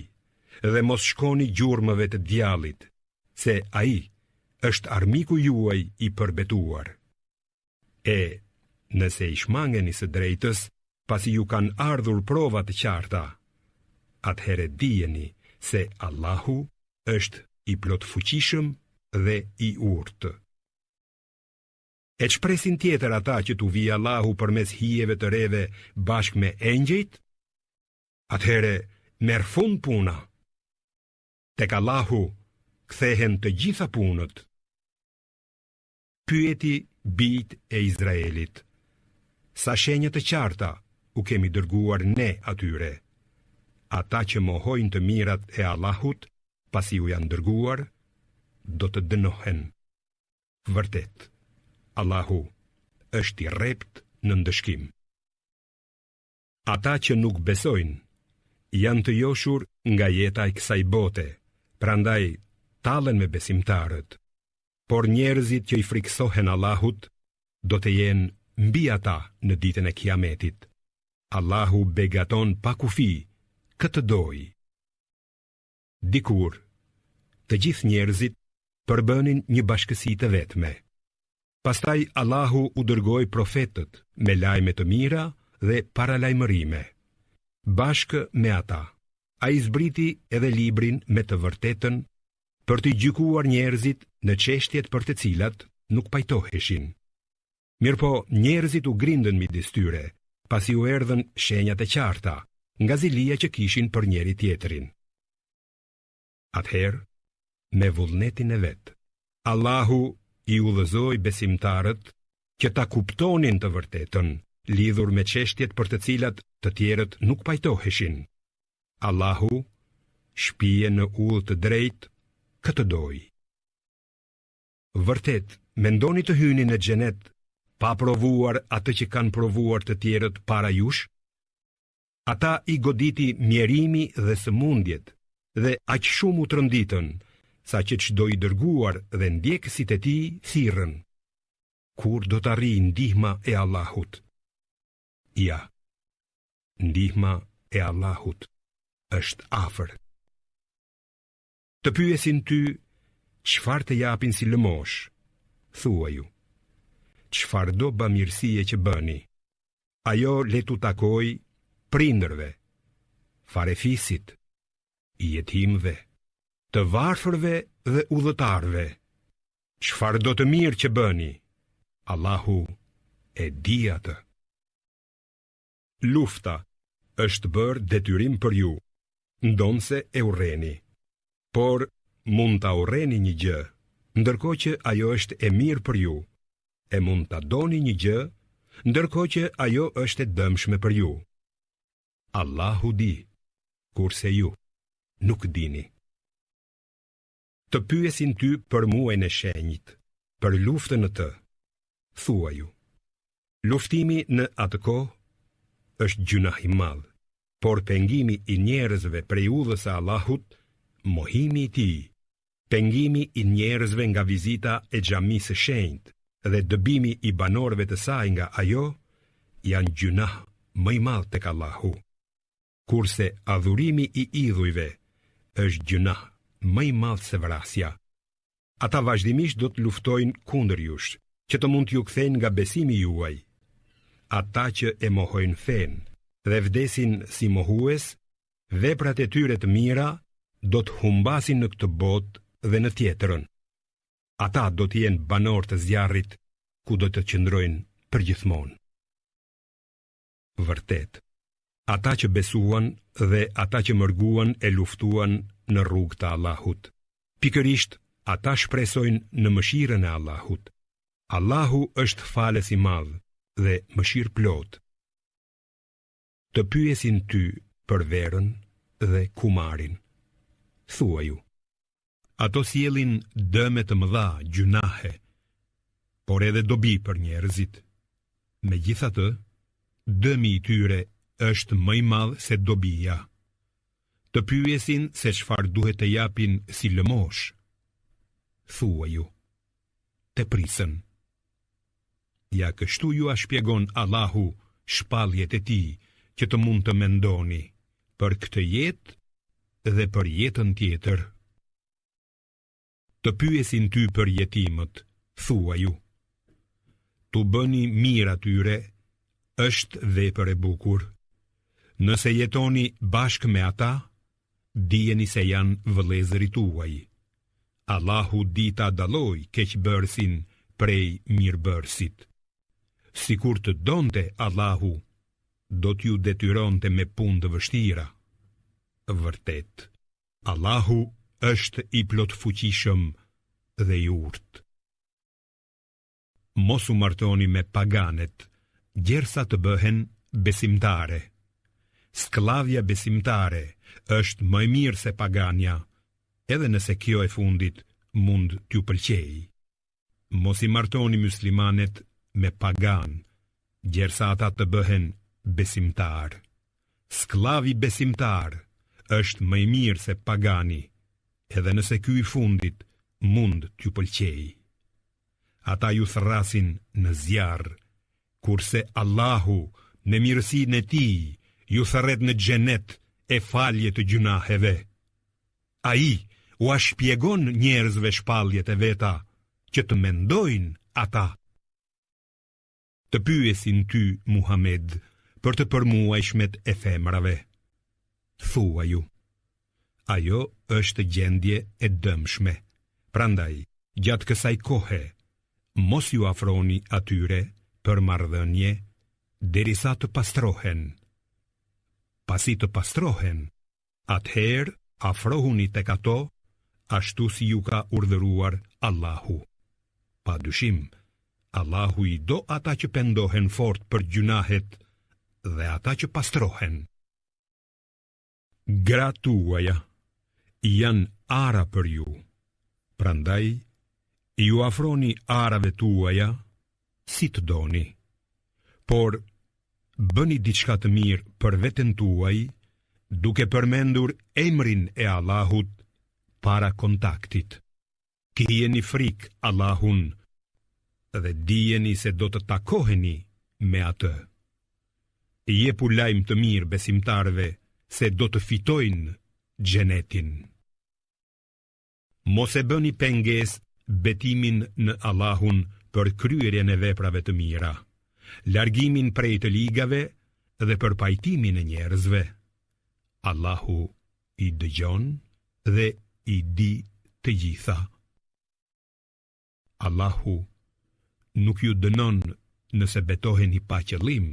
S1: dhe mos shkoni gjurmëve të djallit, se ai është armiku juaj i përbetuar. E, nëse i shmangeni së drejtës, pasi ju kanë ardhur prova të qarta, atëherë dijeni se Allahu është i plotfuqishëm dhe i urtë. E ç'presin tjetër ata që t'u vijë Allahu përmes hijeve të reve bashkë me engjëjt? Atëherë merr fund puna. Tek Allahu kthehen të gjitha punët. Pyeti bijtë e Izraelit, sa shenja të qarta u kemi dërguar ne atyre. Ata që mohojnë të mirat e Allahut, pasi u janë dërguar, do të dënohen. Vërtet, Allahu është i rreptë në ndëshkim. Ata që nuk besojnë, janë të joshur nga jeta e kësaj bote, prandaj tallen me besimtarët. Por njerëzit që i frikësohen Allahut, do të jenë mbi ata në ditën e Kiametit. Allahu begaton pa kufi kë të dojë. Dikur, të gjithë njerëzit përbënin një bashkësi të vetme. Pastaj Allahu u dërgoi profetët me lajme të mira dhe paralajmërime. Bashkë me ata, ai zbriti edhe librin me të vërtetën. për t'i gjykuar njerëzit në çështjet për të cilat nuk pajtoheshin. Mirëpo, njerëzit u grindën midis tyre, pasi u erdhën shenjat e qarta, nga zilia që kishin për njëri-tjetrin. Atëherë, me vullnetin e vet, Allahu i udhëzoi besimtarët që ta kuptonin të vërtetën, lidhur me çështjet për të cilat të tjerët nuk pajtoheshin. Allahu shpie në udhë të drejtë kë të dojë. Vërtet, mendoni të hyni në xhenet pa provuar atë që kanë provuar të tjerët para jush? Ata i goditi mjerimi dhe sëmundjet dhe aq shumë u tronditën, saqë çdo i dërguar dhe ndjekësit e tij thirrën. Kur do të arrijë ndihma e Allahut? Ja, ndihma e Allahut është afër. Të pyesin ty çfarë të japin si lëmoshë, thuaju, çfarëdo bamirësie që bëni, ajo le t'u takojë prindërve, farefisit, jetimëve, të varfërve dhe udhëtarëve. Çfarëdo të mirë që bëni, Allahu e di atë. Lufta është bërë detyrim për ju, ndonëse e urreni. Por mund ta urreni një gjë, ndërkohë që ajo është e mirë për ju, e mund ta doni një gjë, ndërkohë që ajo është e dëmshme për ju. Allahu di, kurse ju nuk dini. Të pyesin ty për muajin e shenjtë, për luftën në të, thuaju. Luftimi në atë kohë është gjynah i madh, por pengimi i njerëzve prej udhës së Allahut, mohimi i tij, pengimi i njerëzve nga vizita e xhamisë së shenjtë dhe dëbimi i banorëve të saj nga ajo, janë gjynah më i madh tek Allahu. Kurse adhurimi i idhujve është gjynah më i madh se vrasja. Ata vazhdimisht do të luftojnë kundër jush, që të mund t'ju kthejnë nga besimi juaj. Ata që e mohojnë fenë dhe vdesin si mohues, veprat e tyre të mira do të humbasin në këtë botë dhe në tjetrën. Ata do të jenë banorë të zjarrit ku do të qëndrojnë përgjithmonë. Vërtet, ata që besuan dhe ata që mërguan e luftuan në rrugë të Allahut, pikërisht ata shpresojnë në mëshirën e Allahut. Allahu është falës i madh dhe mëshirëplotë. Të pyesin ty për verën dhe kumarin. Thuaju, Ato sjellin dëme të mëdha, gjynahe, por edhe dobi për njerëzit. Megjithatë, dëmi i tyre është më i madh se dobia. Të pyesin se çfarë duhet të japin si lëmoshë. Thuaju, tepricën. Ja kështu jua shpjegon Allahu shpalljet e tij që të mund të mendoni për këtë jetë dhe për jetën tjetër. Të pyesin ty për jetimët, thuaju. T'u bëni mirë atyre është vepër e bukur. Nëse jetoni bashkë me ata, dijeni se janë vëllezërit tuaj. Allahu di ta dallojë keqbërësin prej mirëbërësit. Sikur të donte Allahu, do t'ju detyronte me punë të vështira. Vërtet, Allahu është i plotfuqishëm dhe i urtë. Mos u martoni me paganet, gjersa të bëhen besimtare. Skllavja besimtare është më e mirë se pagania, edhe nëse kjo e fundit mund t'ju pëlqejë. Mos i martoni muslimanet me paganë, gjersa ata të bëhen besimtarë. Skllavi besimtar është më i mirë se pagani, edhe nëse ky i fundit mund t'ju pëlqejë. Ata ju thërrasin në zjarr, kurse Allahu me mirësinë e tij ju thërret në xhenet e falje të gjynaheve. Ai ua shpjegon njerëzve shpalljet e veta që të mendojnë ata. Të pyesin ty Muhamed për të përmuajshmet e femrave. Thuaju. Ajo është gjendje e dëmshme. Prandaj, gjatë kësaj kohe, mos iu afroni atyre për marrëdhënie derisa të pastrohen. Pasi të pastrohen, atëherë afrohuni tek ato ashtu si ju ka urdhëruar Allahu. Pa dyshim, Allahu i do ata që pendohen fort për gjynahet dhe ata që pastrohen. Gratë tuaja janë ara për ju, prandaj iu afroni arave tuaja si të doni. Por bëni diçka të mirë për veten tuaj duke përmendur emrin e Allahut para kontaktit. Kijeni frikë Allahun dhe dijeni se do të takoheni me atë. Jepu lajm të mirë besimtarëve se do të fitojnë xhenetin. Mos e bëni pengesë betimin në Allahun për kryerjen e veprave të mira, largimin prej të ligave dhe për pajtimin e njerëzve. Allahu i dëgjon dhe i di të gjitha. Allahu nuk ju dënon nëse betoheni pa qëllim,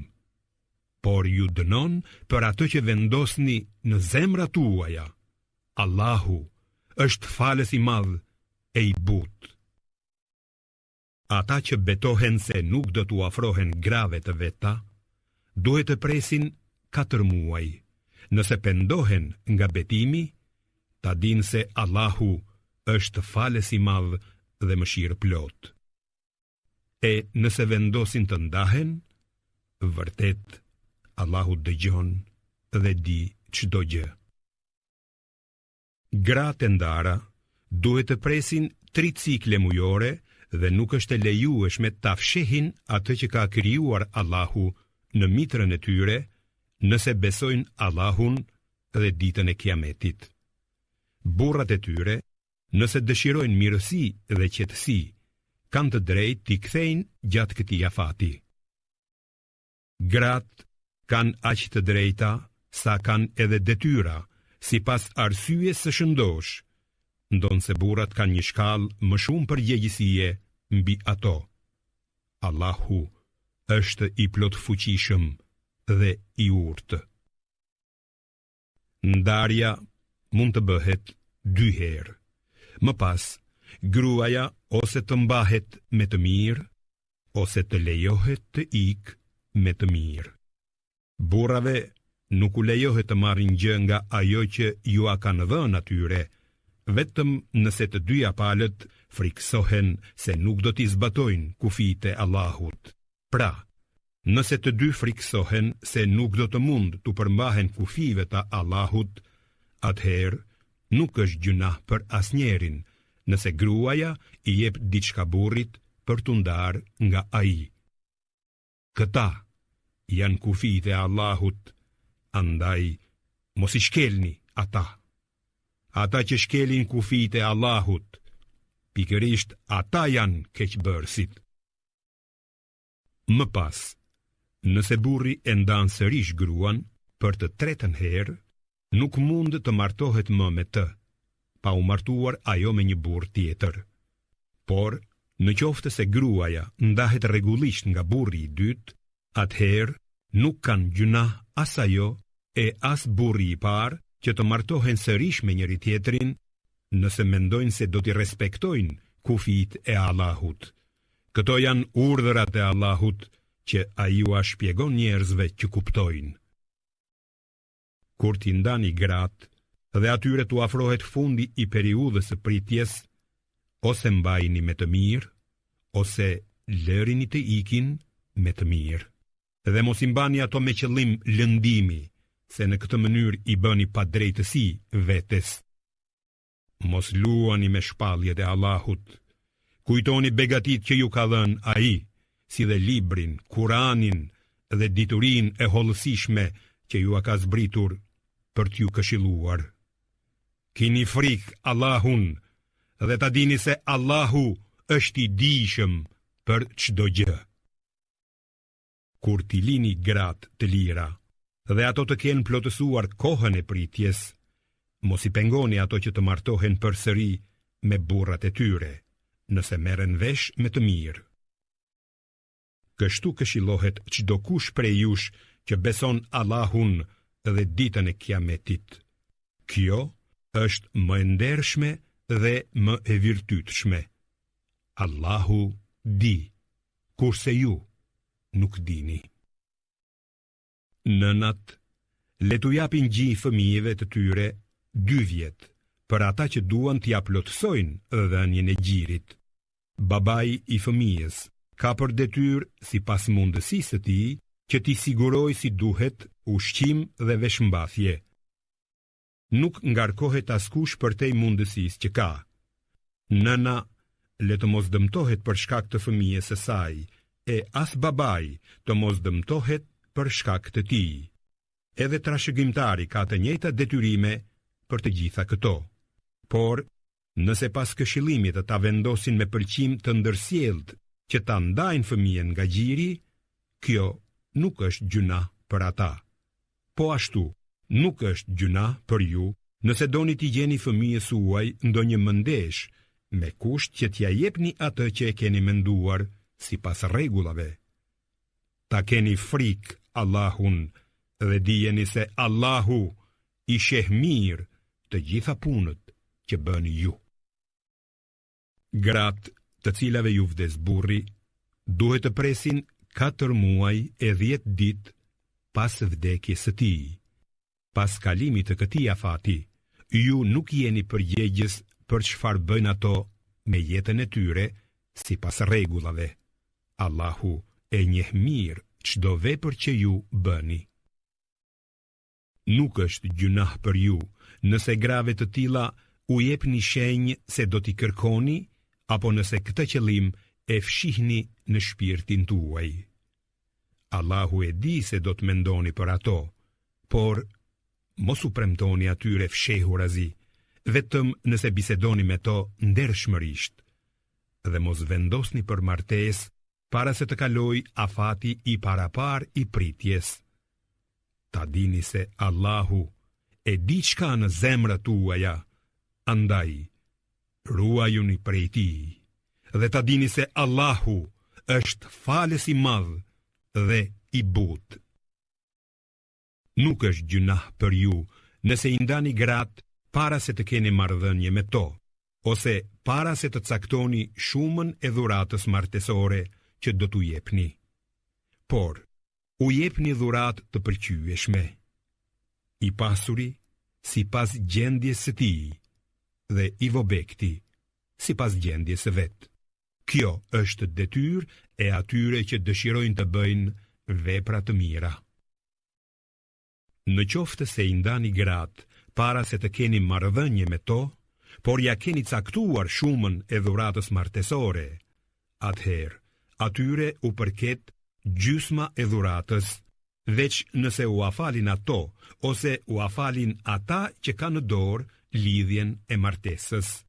S1: por ju dënon për atë që vendosni në zemrat tuaja. Allahu është falës i madh e i butë. Ata që betohen se nuk do t'u afrohen grave të veta, duhet të presin 4 muaj. Nëse pendohen nga betimi, ta dinë se Allahu është falës i madh dhe mëshirëplotë. E nëse vendosin të ndahen, vërtet Allahu dëgjon dhe di çdo gjë. Gratë e ndara duhet të presin tri cikle mujore dhe nuk është e lejueshme ta fshehin atë që ka krijuar Allahu në mitrën e tyre, nëse besojnë Allahun dhe ditën e Kiametit. Burrat e tyre, nëse dëshirojnë mirësi dhe qetësi, kanë të drejtë t'i kthejnë gjatë këtij afati. Gratë kanë aq të drejta sa kanë edhe detyra, sipas arsyes së shëndoshë, ndonëse burrat kanë një shkallë më shumë përgjegjësie mbi ato. Allahu është i plotfuqishëm dhe i urtë. Ndarja mund të bëhet dy herë. Më pas, gruaja ose të mbahet me të mirë, ose të lejohet të ikë me të mirë. Burrave nuk u lejohet të marrin gjë nga ajo që jua kanë dhënë atyre, vetëm nëse të dyja palët frikësohen se nuk do t'i zbatojnë kufijtë e Allahut. Pra, nëse të dy frikësohen se nuk do të mund t'u përmbahen kufijve të Allahut, atëherë nuk është gjynah për asnjërin, nëse gruaja i jep diçka burrit për t'u ndarë nga ai. Këta janë kufijtë e Allahut, andaj mos i shkelni ata. Ata që shkelin kufijtë e Allahut, pikërisht ata janë keqbërësit. Më pas, nëse burri e ndan sërish gruan për të tretën herë, nuk mund të martohet më me të, pa u martuar ajo me një burrë tjetër. Por, në qoftë se gruaja ndahet rregullisht nga burri i dytë, atëherë nuk kanë gjynah as ajo e as burri i parë që të martohen sërish me njëri-tjetrin, nëse mendojnë se do t'i respektojnë kufijtë e Allahut. Këto janë urdhërat e Allahut që ai ua shpjegon njerëzve që kuptojnë. Kur t'i ndani gratë dhe atyre t'u afrohet fundi i periudhës së pritjes, ose mbajini me të mirë, ose lërini të ikin me të mirë. Dhe mos i mbani ato me qëllim lëndimi, se në këtë mënyrë i bëni padrejtësi vetes. Mos luani me shpalljet e Allahut. Kujtoni begatitë që ju ka dhënë Ai, si dhe librin, Kuranin dhe diturinë e hollësishme që jua ka zbritur për t'ju këshilluar. Kini frikë Allahun dhe ta dini se Allahu është i dijshëm për çdo gjë. Kur t'i lini gratë të lira dhe ato të kenë plotësuar kohën e pritjes, Mos i pengoni ato që të martohen përsëri me burrat e tyre, nëse merren vesh me të mirë. Kështu këshillohet çdokush prej jush që beson Allahun dhe ditën e Kiametit. Kjo është më e ndershme dhe më e virtytshme. Allahu di, kurse ju nuk dini. Nënat le t'u japin gji fëmijëve të tyre dy vjet, për ata që duan t'ia plotësojnë dhënien e gjirit. Babai i fëmijës ka për detyrë sipas mundësisë së tij që t'i sigurojë si duhet ushqim dhe veshmbathje. Nuk ngarkohet askush përtej mundësisë që ka. Nëna le të mos dëmtohet për shkak të fëmijës së saj, e as babai të mos dëmtohet për shkak të tij. Edhe trashëgimtari ka të njëjtat detyrime për të gjitha këto. Por, nëse pas këshillimit ata vendosin me pëlqim të ndërsjelltë që ta ndajnë fëmijën nga gjiri, kjo nuk është gjynah për ata. Po ashtu, nuk është gjynah për ju nëse doni t'i gjeni fëmijës suaj ndonjë mëndeshë, me kusht që t'ia jepni atë që e keni menduar sipas rregullave. Ta keni frikë Allahun dhe dijeni se Allahu i sheh mirë të gjitha punët që bëni ju. Gratë të cilave ju vdes burri, duhet të presin 4 muaj e 10 ditë pas vdekjes së tij. Pas kalimit të këtij afati, ju nuk jeni përgjegjës për çfarë bëjnë ato me jetën e tyre sipas rregullave. Allahu e njeh mirë çdo vepër që ju bëni. Nuk është gjynah për ju nëse grave të tilla u jepni shenjë se do t'i kërkoni apo nëse këtë qëllim e fshihni në shpirtin tuaj. Allahu e di se do të mendoni për ato, por mos u premtoni atyre fshehurazi, vetëm nëse bisedoni me to ndershmërisht dhe mos vendosni për martesë para se të kalojë afati i paraparë i pritjes. Ta dini se Allahu e di ç'ka në zemrat tuaja, andaj ruajuni prej tij, dhe ta dini se Allahu është falës i madh dhe i butë. Nuk është gjynah për ju nëse i ndani gratë para se të keni marrëdhënie me to, ose para se të caktoni shumën e dhuratës martesore që do t'u jepni. Por, u jepni dhuratë të pëlqyeshme. I pasuri sipas gjendjes së tij dhe i vobekti sipas gjendjes së vet. Kjo është detyrë e atyre që dëshirojnë të bëjnë vepra të mira. Në qoftë se i ndani gratë para se të keni marrëdhënie me to, por ia keni caktuar shumën e dhuratës martesore, atëherë atyre u përket gjysma e dhuratës, veç nëse ua falin ato ose ua falin ata që kanë në dorë lidhjen e martesës.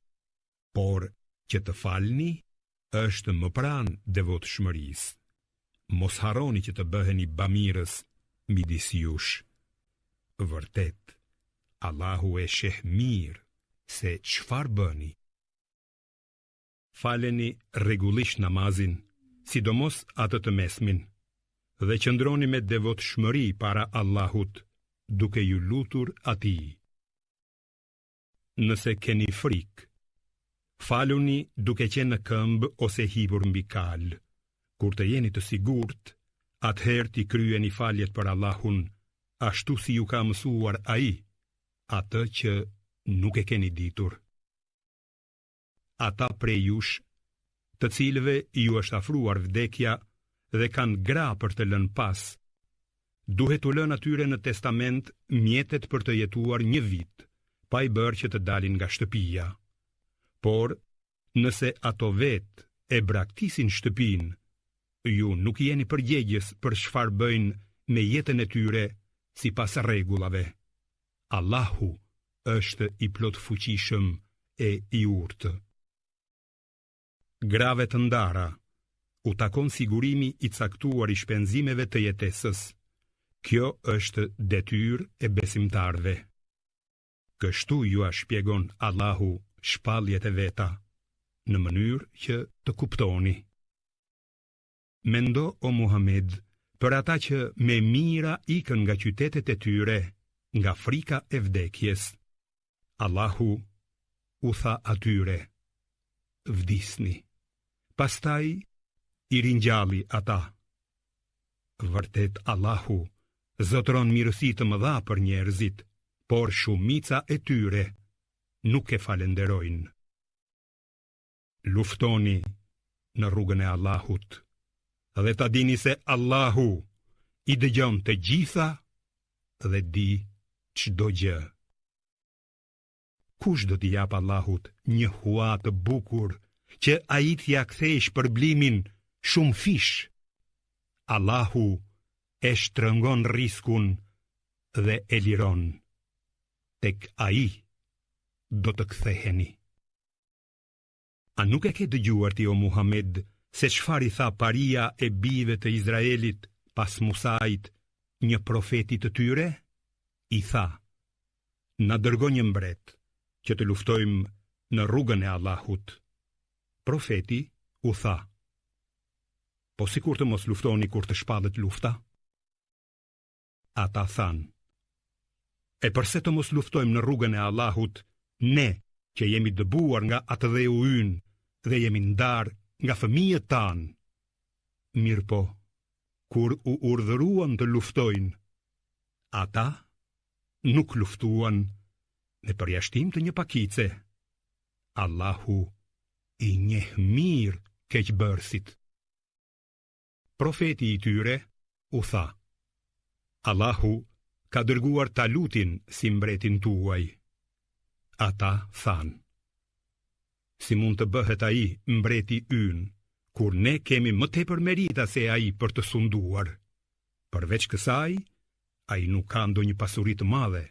S1: Por që të falni është më pranë devotshmërisë. Mos harroni që të bëheni bamirës midis jush. Vërtet, Allahu e sheh mirë se çfarë bëni. Faleni rregullisht namazin, sidomos atë të mesmin, dhe qëndroni me devotshmëri para Allahut, duke iu lutur atij. Nëse keni frikë, faluni duke qenë në këmbë ose hipur mbi kalë. Kur të jeni të sigurt, atëherë t'i kryeni faljet për Allahun, ashtu si ju ka mësuar ai, atë që nuk e keni ditur. Ata prej jush, të cilëve iu është afruar vdekja dhe kanë gra për të lënë pas, duhet t'u lënë atyre në testament mjetet për të jetuar një vit, pa i bërë që të dalin nga shtëpia. Por, nëse ato vetë e braktisin shtëpinë, ju nuk jeni përgjegjës për çfarë bëjnë me jetën e tyre sipas rregullave. Allahu është i plotfuqishëm e i urtë. Grave të ndara u takon sigurimi i caktuar i shpenzimeve të jetesës. Kjo është detyrë e besimtarëve. Kështu jua shpjegon Allahu shpalljet e veta, në mënyrë që të kuptoni. Mendo o Muhamed për ata që me mijëra ikën nga qytetet e tyre nga frika e vdekjes. Allahu u tha atyre, vdisni. Pastaj i ringjalli ata. Vërtet Allahu zotëron mirësi të mëdha për njerëzit, por shumica e tyre nuk e falënderojnë. Luftoni në rrugën e Allahut dhe ta dini se Allahu i dëgjon të gjitha dhe di çdo gjë. Kush do t'i japë Allahut një hua të bukur që ai t'ia kthejë shpërblimin shumëfish? Allahu e shtrëngon riskun dhe e liron. Tek ai do të ktheheni. A nuk e ke dëgjuar ti o Muhamed se çfarë i tha paria e bijve të Izraelit pas Musait, një profeti të tyre? I tha, na dërgo një mbret që të luftojmë në rrugën e Allahut. Profeti u tha, po sikur të mos luftoni kur të shpallet lufta? Ata thanë, e përse të mos luftojmë në rrugën e Allahut, ne që jemi dëbuar nga atdheu ynë dhe jemi ndarë nga fëmijët tanë. Mirëpo, kur u urdhëruan të luftojnë, ata nuk luftuan me përjashtim të një pakice. Allahu i njeh mirë keqbërësit. Profeti i tyre u tha: Allahu ka dërguar Talutin si mbretin tuaj. Ata thanë: Si mund të bëhet ai mbreti ynë, kur ne kemi më tepër merita se ai për të sunduar? Përveç kësaj, ai nuk ka ndonjë pasuri të madhe.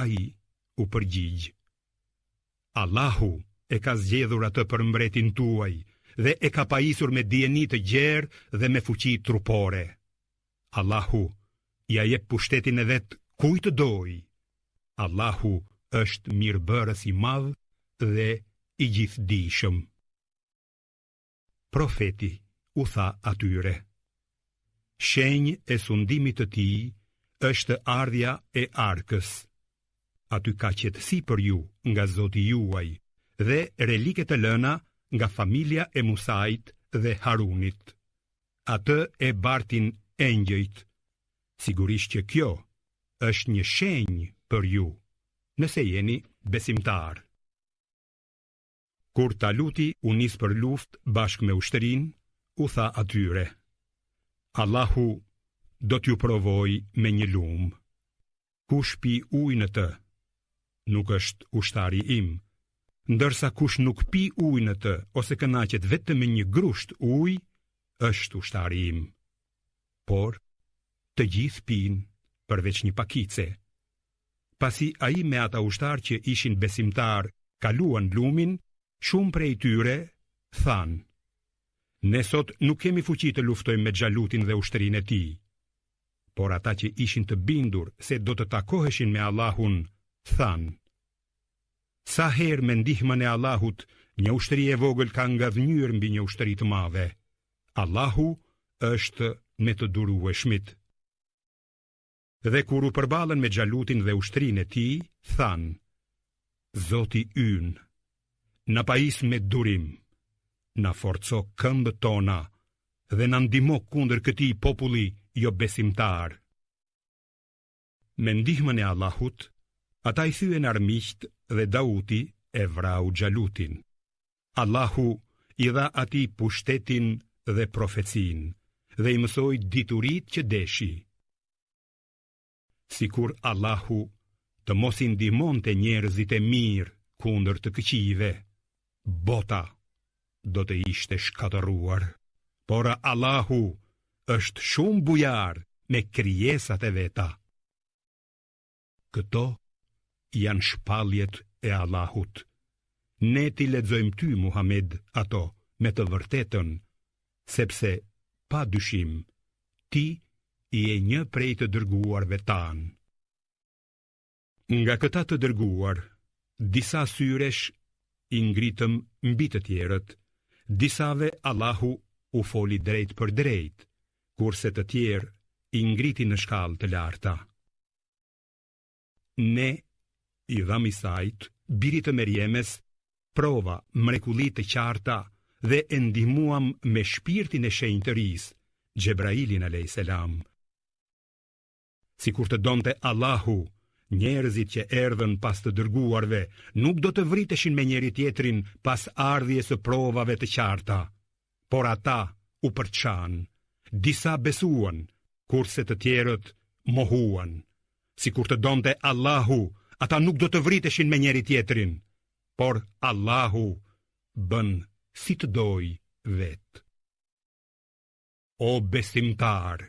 S1: Ai u përgjigj: Allahu e ka zgjedhur atë për mbretin tuaj dhe e ka pajisur me dijeni të gjerë dhe me fuqi trupore. Allahu ia jep pushtetin e vet kujt të dojë. Allahu është mirëbërës i madh dhe i gjithëdijshëm. Profeti u tha atyre, shenjë e sundimit të tij është ardhja e arkës. Aty ka qetësi për ju nga Zoti juaj dhe relike të lëna nga familja e Musait dhe Harunit. Atë e bartin engjëjt. Sigurisht që kjo është një shenjë për ju, nëse jeni besimtarë. Kur Taluti u nis për luftë bashkë me ushtrinë, u tha atyre: Allahu do t'ju provojë me një lumë. Kush pi ujë në të, nuk është ushtari im, ndërsa kush nuk pi ujë në të ose kënaqet vetëm me një grusht ujë, është ushtari im. Por të gjithë pinë përveç një pakice. Pasi ai me ata ushtarë që ishin besimtarë kaluan lumin, shumë prej tyre thanë: Ne sot nuk kemi fuqi të luftojmë me Xhalutin dhe ushtrinë e tij. Por ata që ishin të bindur se do të takoheshin me Allahun, thanë: Sa herë me ndihmën e Allahut një ushtri e vogël ka ngadhënjyer mbi një ushtri të madhe. Allahu është me të durueshmit. Dhe kur u përballën me Xhalutin dhe ushtrinë e tij, thanë: Zoti ynë, na pajis me durim, na forco këmbët tona dhe na ndihmo kundër këtij populli jobesimtar. Me ndihmën e Allahut, ata i thyen armiqtë dhe Dauti e vrau Xhalutin. Allahu i dha atij pushtetin dhe profecinë dhe i mësoi dituritë që deshi. Sikur Allahu të mos i ndihmonte njerëzit e mirë kundër të këqijve, bota do të ishte shkatërruar. Por Allahu është shumë bujar me krijesat e veta. Këto janë shpalljet e Allahut. Ne t'i lexojmë ty, Muhamed, ato me të vërtetën, sepse pa dyshim, ti je një prej të dërguarve tanë. Nga këta të dërguar, disa syresh i ngritëm mbi të tjerët, disave Allahu u foli drejtpërdrejt, kurse të tjerë i ngriti në shkallë të larta. Ne i dhamë Isait, birit të Merjemes, prova, mrekulli të qarta dhe e ndihmuam me shpirtin e shenjtërisë, Xhebrailin a.s. Sikur të donte Allahu, njerëzit që erdhën pas të dërguarve nuk do të vriteshin me njëri-tjetrin pas ardhjes së provave të qarta, por ata u përçanë, disa besuan, kurse të tjerët mohuan. Sikur të donte Allahu, ata nuk do të vriteshin me njëri-tjetrin, por Allahu bën si të dojë vetë. O besimtarë,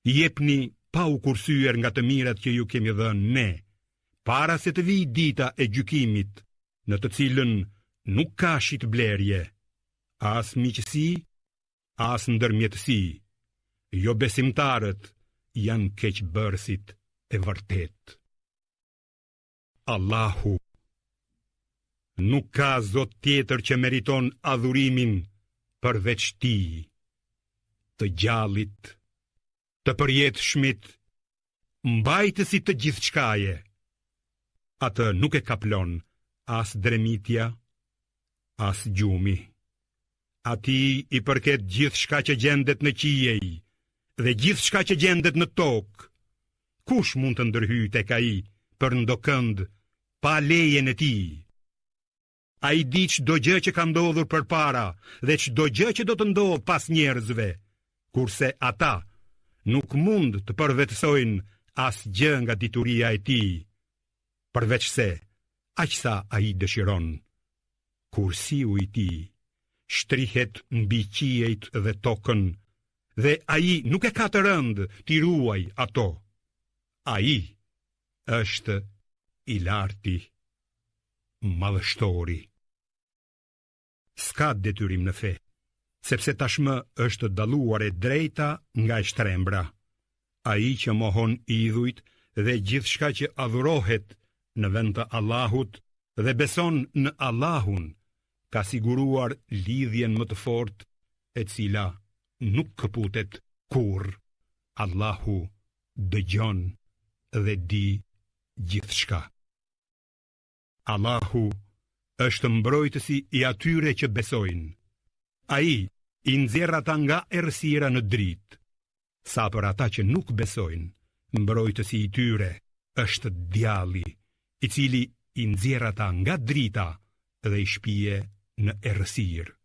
S1: jepni pa u kursyer nga të mirat që ju kemi dhënë ne, para se të vijë dita e gjykimit, në të cilën nuk ka shitblerje, as miqësi, as ndërmjetësi. Jobesimtarët janë keqbërësit e vërtetë. Allahu nuk ka zot tjetër që meriton adhurimin përveç tij, të gjallit, të përjetshmit, mbajtësit të gjithçkaje. Atë nuk e kaplon as dremitja, as gjumi. Atij i përket gjithçka që gjendet në qiej dhe gjithçka që gjendet në tokë. Kush mund të ndërhyjë tek ai për ndokënd pa lejen e tij? Ai di çdo gjë që ka ndodhur përpara dhe çdo gjë që do të ndodhë pas njerëzve, kurse ata nuk mund të përvetësojnë asgjë nga dituria e tij, përveçse aq sa ai dëshiron. Kursiu i tij shtrihet mbi qiejt dhe tokën dhe ai nuk e ka të rëndë t'i ruajë ato. Ai është i larti, madhështori. S'ka detyrim në fe, sepse tashmë është dalluar e drejta nga e shtrembra. Ai që mohon idhujt dhe gjithçka që adhurohet në vend të Allahut dhe beson në Allahun, ka siguruar lidhjen më të fortë e cila nuk këputet kurrë. Allahu dëgjon dhe di gjithçka. Allahu është mbrojtësi i atyre që besojnë. Ai i nxjerr ata nga errësira në dritë. Sa për ata që nuk besojnë, mbrojtësi i tyre është djalli, i cili i nxjerr ata nga drita dhe i shpie në errësirë.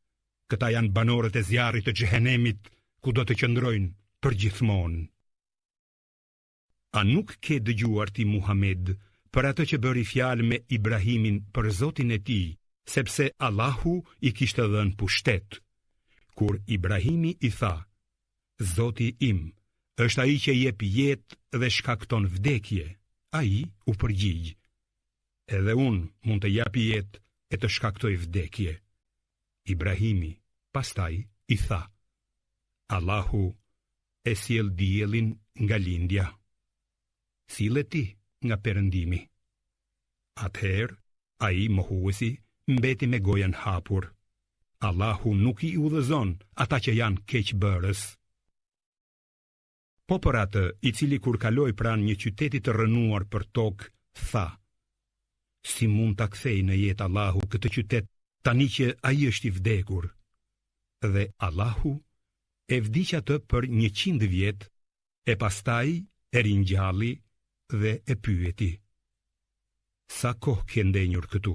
S1: Këta janë banorët e zjarrit të xhehenemit, ku do të qëndrojnë përgjithmonë. A nuk ke dëgjuar ti Muhamed për atë që bëri fjalë me Ibrahimin për Zotin e tij, sepse Allahu i kishte dhënë pushtet. Kur Ibrahimi i tha, Zoti im është ai që jep jetë dhe shkakton vdekje, ai u përgjigj, edhe unë mund të jap jetë e të shkaktoj vdekje. Ibrahimi pastaj i tha, Allahu e sjell diellin nga lindja. Sille ti nga perëndimi. Atëherë, ai mohuesi mbeti me gojën hapur. Allahu nuk i udhëzon ata që janë keqbërës. Po për atë i cili kur kaloi pranë një qyteti të rrënuar për tokë, tha, si mund ta kthejë në jetë Allahu këtë qytet tani që ai është i vdekur? Dhe Allahu e vdiq atë për 100 vjet e pastaj e ringjalli dhe e pyeti. Sa kohë ke ndenjur këtu?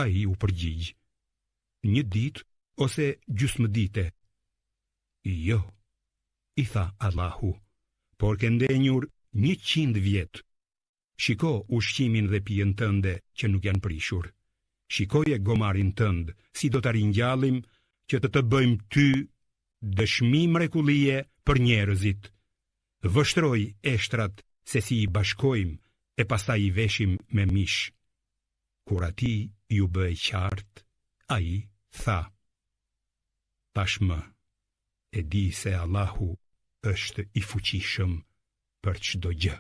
S1: Ai u përgjigj. Një ditë ose gjysmë dite. Jo, i tha Allahu, por ke ndenjur 100 vjet. Shiko ushqimin dhe pijen tënde që nuk janë prishur. Shikoje gomarin tënd, si do ta ringjallim që të të bëjmë ty dëshmi mrekullie për njerëzit. Vështroji eshtrat se si i bashkojmë e pastaj i veshim me mish. Kur atij iu bë e qartë, ai tha: Tashmë e di se Allahu është i fuqishëm për çdo gjë.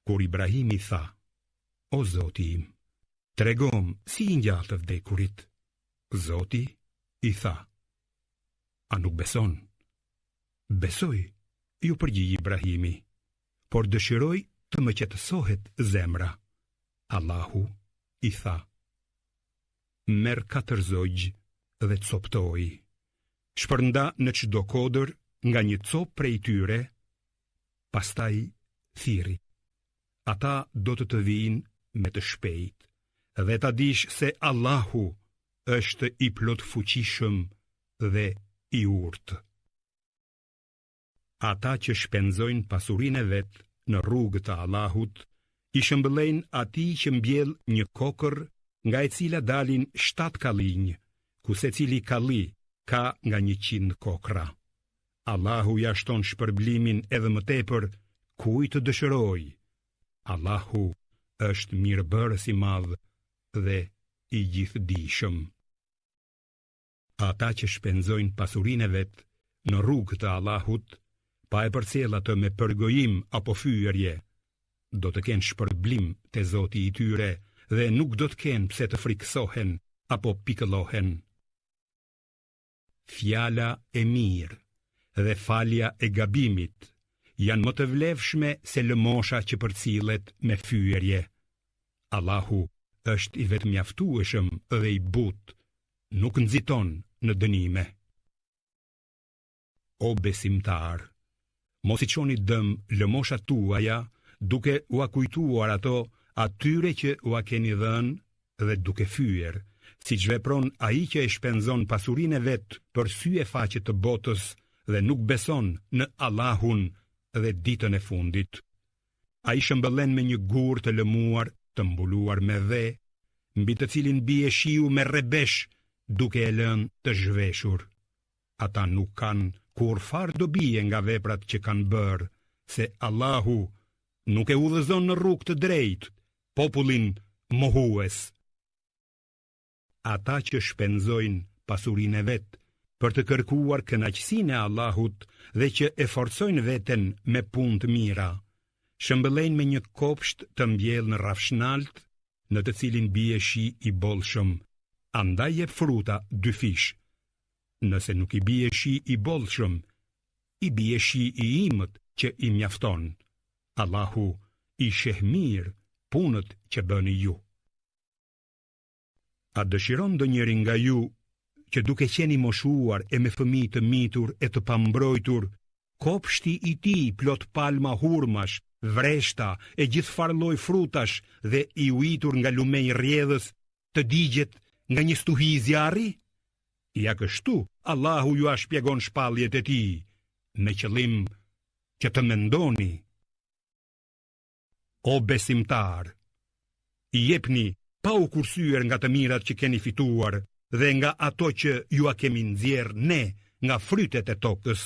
S1: Kur Ibrahimi tha, o Zoti im, tregomë si i ngjall të vdekurit, Zoti i tha, a nuk beson? Besoj, iu përgjigj Ibrahimi, por dëshiroj të më qetësohet zemra. Allahu i tha, merr katër zogj dhe copëtoji. Shpërnda në çdo kodër nga një copë prej tyre, pastaj thirri. Ata do të të vijnë me të shpejtë dhe ta dish se Allahu është i plotfuqishëm dhe i urtë. Ata që shpenzojnë pasurinë e vet në rrugë të Allahut, i shëmbëllejnë atij që mbjell një kokërr nga e cila dalin shtatë kallinj, ku secili kalli ka nga 100 kokrra. Allahu ia shton shpërblimin edhe më tepër kujt të dëshirojë. Allahu është mirëbërës i madh dhe i gjithëdijshëm. Ata që shpenzojnë pasurinë e vet në rrugë të Allahut, pa e përcjellë atë me përgojim apo fyerje, do të kenë shpërblim te Zoti i tyre dhe nuk do të kenë pse të frikësohen apo pikëllohen. Fjala e mirë dhe falja e gabimit janë më të vlefshme se lëmosha që përcillet me fyerje. Allahu është i vetëmjaftueshëm dhe i butë, nuk nxiton në dënime. O besimtarë, mos i çoni dëm lëmoshat tuaja duke ua kujtuar ato atyre që ua keni dhënë dhe duke fyer, siç vepron ai që e shpenzon pasurinë e vet për sy e faqe të botës dhe nuk beson në Allahun dhe ditën e fundit. Ai shëmbëllen me një gur të lëmuar të mbuluar me dhe, mbi të cilin bie shiu me rrebesh duke e lënë të zhveshur. Ata nuk kanë kurrfarë dobie nga veprat që kanë bërë, se Allahu nuk e udhëzon në rrugë të drejtë popullin mohues. Ata që shpenzojnë pasurinë e vet për të kërkuar kënaqësinë e Allahut dhe që e forcojnë veten me punë të mira, shëmbëllejnë me një kopsht të mbjellë në rrafshnaltë, në të cilin bie shi i bollshëm, andaj jep fruta dyfish. Nëse nuk i bie shi i bollshëm, i bie shi i imët që i mjafton. Allahu i sheh mirë punët që bëni ju. A dëshiron ndonjëri nga ju që duke qenë i moshuar e me fëmijë të mitur e të pambrojtur, kopshti i tij plot palma hurmash, vreshta e gjithfarë lloj frutash dhe i ujitur nga lumenj rrjedhës, të digjet nga një stuhi zjarri? Ja kështu Allahu jua shpjegon shpalljet e tij, me qëllim që të mendoni. O besimtarë, jepni pa u kursyer nga të mirat që keni fituar dhe nga ato që jua kemi nxjerrë ne nga frytet e tokës.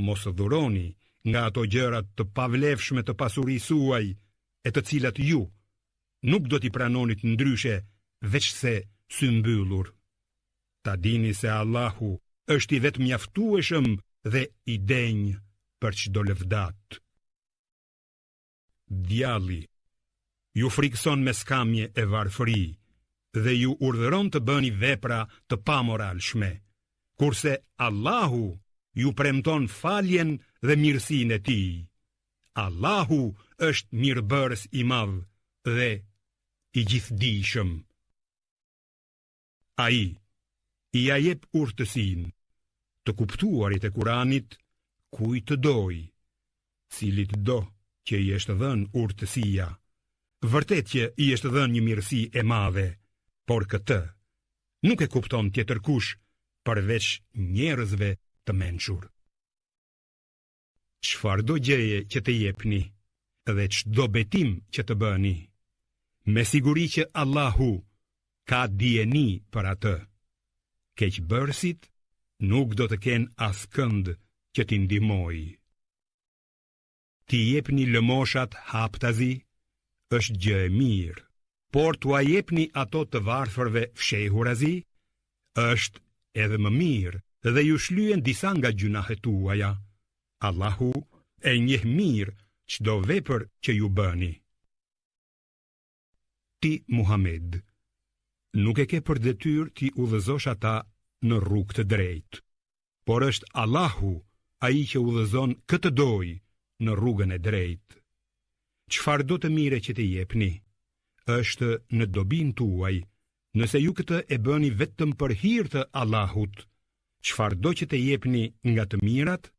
S1: Mos dhuroni nga ato gjëra të pavlefshme të pasurisë suaj e të cilat ju nuk do t'i pranonit ndryshe veçse symbyllur. Ta dini se Allahu është i vetëmjaftueshëm dhe i denjë për çdo lëvdatë. Djalli ju frikëson me skamje e varfëri dhe ju urdhëron të bëni vepra të pamoralshme, kurse Allahu ju premton faljen dhe mirësinë e tij. Allahu është mirëbërës i madh dhe i gjithëdijshëm. Ai ia jep urtësinë, të kuptuarit e Kuranit, kujt të dojë, cilitdo që i është dhënë urtësia, vërtet që i është dhënë një mirësi e madhe, por këtë nuk e kupton tjetërkush përveç njerëzve të mençur. Çfarëdo gjëje që të jepni dhe çdo betim që të bëni, me siguri që Allahu ka dijeni për atë. Keqbërësit nuk do të kenë askënd që t'i ndihmojë. T'i jepni lëmoshat haptazi është gjë e mirë, por t'ua jepni ato të varfërve fshehurazi është edhe më mirë dhe ju shlyen disa nga gjynahet tuaja. Allahu e njeh mirë. çdo vepër që ju bëni. Ti Muhammed, nuk e ke për detyrë t'i udhëzosh ata në rrugë të drejtë, por është Allahu ai që udhëzon kë të dojë në rrugën e drejtë. Çfarëdo të mire që të jepni, është në dobinë tuaj, nëse ju këtë e bëni vetëm për hir të Allahut, çfarëdo që të jepni nga të mirat,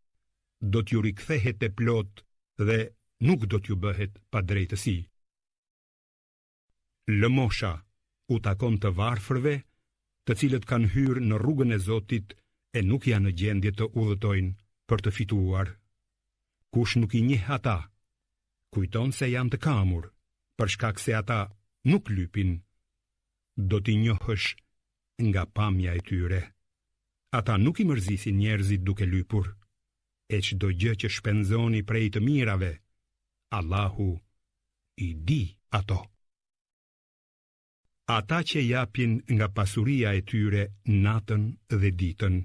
S1: do t'ju rikthehet e plotë dhe nuk do t'ju bëhet padrejtësi. Lëmosha u takon të varfërve, të cilët kanë hyrë në rrugën e Zotit e nuk janë në gjendje të udhëtojnë për të fituar. Kush nuk i njeh ata, kujton se janë të kamur, për shkak se ata nuk lypin. Do t'i njohësh nga pamja e tyre. Ata nuk i mërzisin njerëzit duke lypur. E çdo gjë që shpenzoni prej të mirave, Allahu i di ato. Ata që japin nga pasuria e tyre natën dhe ditën,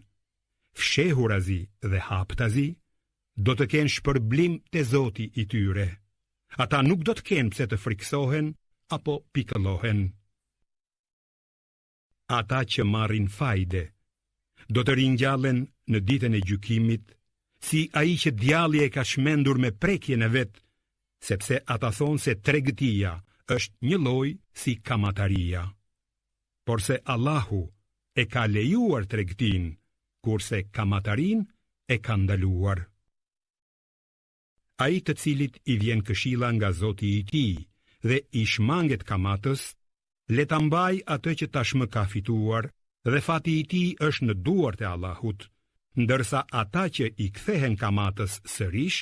S1: fshehurazi dhe haptazi, do të kenë shpërblim te Zoti i tyre. Ata nuk do të kenë pse të frikësohen apo pikëllohen. Ata që marrin fajde, do të ringjallen në ditën e gjykimit, si ai që djalli e ka çmendur me prekjen e vet, sepse ata thonë se tregtia është njëlloj si kamataria. Porse Allahu e ka lejuar tregtinë, kurse kamatarinë e ka ndaluar. Ai të cilit i vjen këshilla nga Zoti i tij dhe i shmanget kamatës, le ta mbajë atë që tashmë ka fituar dhe fati i tij është në duart e Allahut, ndërsa ata që i kthehen kamatës sërish,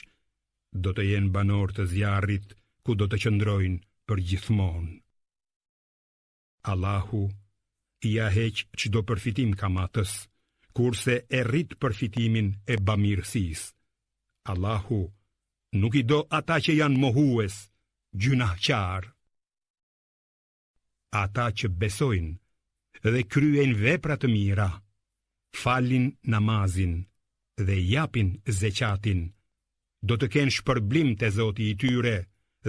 S1: do të jenë banorë të zjarrit ku do të qëndrojnë përgjithmonë. Allahu ia heq çdo përfitim kamatës, kurse e rrit përfitimin e bamirësisë. Allahu nuk i do ata që janë mohues, gjynahqarë. Ata që besojnë dhe kryejnë vepra të mira, falin namazin dhe japin zeqatin, do të kenë shpërblim te Zoti i tyre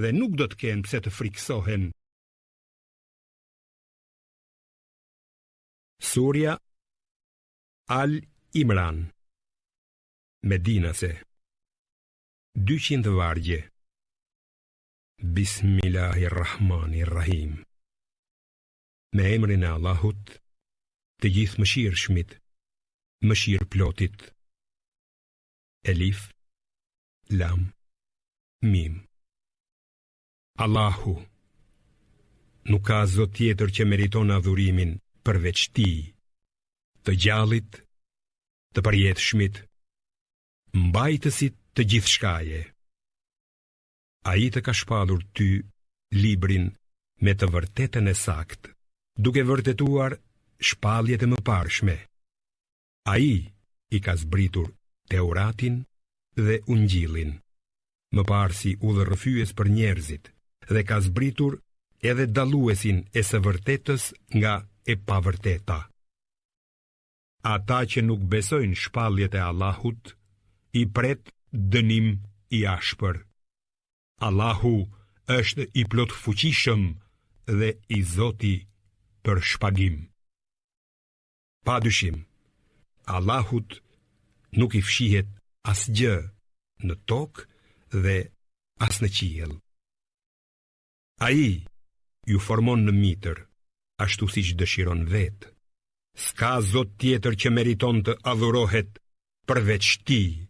S1: dhe nuk do të kenë pse të frikësohen. Surja Al Imran Medinase 200 vargje Bismillahirrahmanirrahim Me emrin e Allahut të Gjithëmëshirshmit Mëshirëplotit Elif Lam Mim Allahu nuk ka zot tjetër që meriton adhurimin përveç tij, të gjallit, të përjetshmit, mbajtësit të gjithçkaje. Ai të ka shpallur ty librin me të vërtetën e saktë, duke vërtetuar shpalljet e mëparshme. Ai i ka zbritur Teuratin dhe Ungjillin, më parë si udhërrëfyes për njerëzit dhe ka zbritur edhe dalluesin e së vërtetës nga e pavërteta. Ata që nuk besojnë shpalljet e Allahut, i pret dënim i ashpër. Allahu është i plotfuqishëm dhe i zoti për shpagim. Pa dyshim, Allahut nuk i fshihet asgjë në tokë dhe as në qiell. Ai ju formon në mitër, ashtu siç dëshiron vetë. S'ka zot tjetër që meriton të adhurohet përveç tij.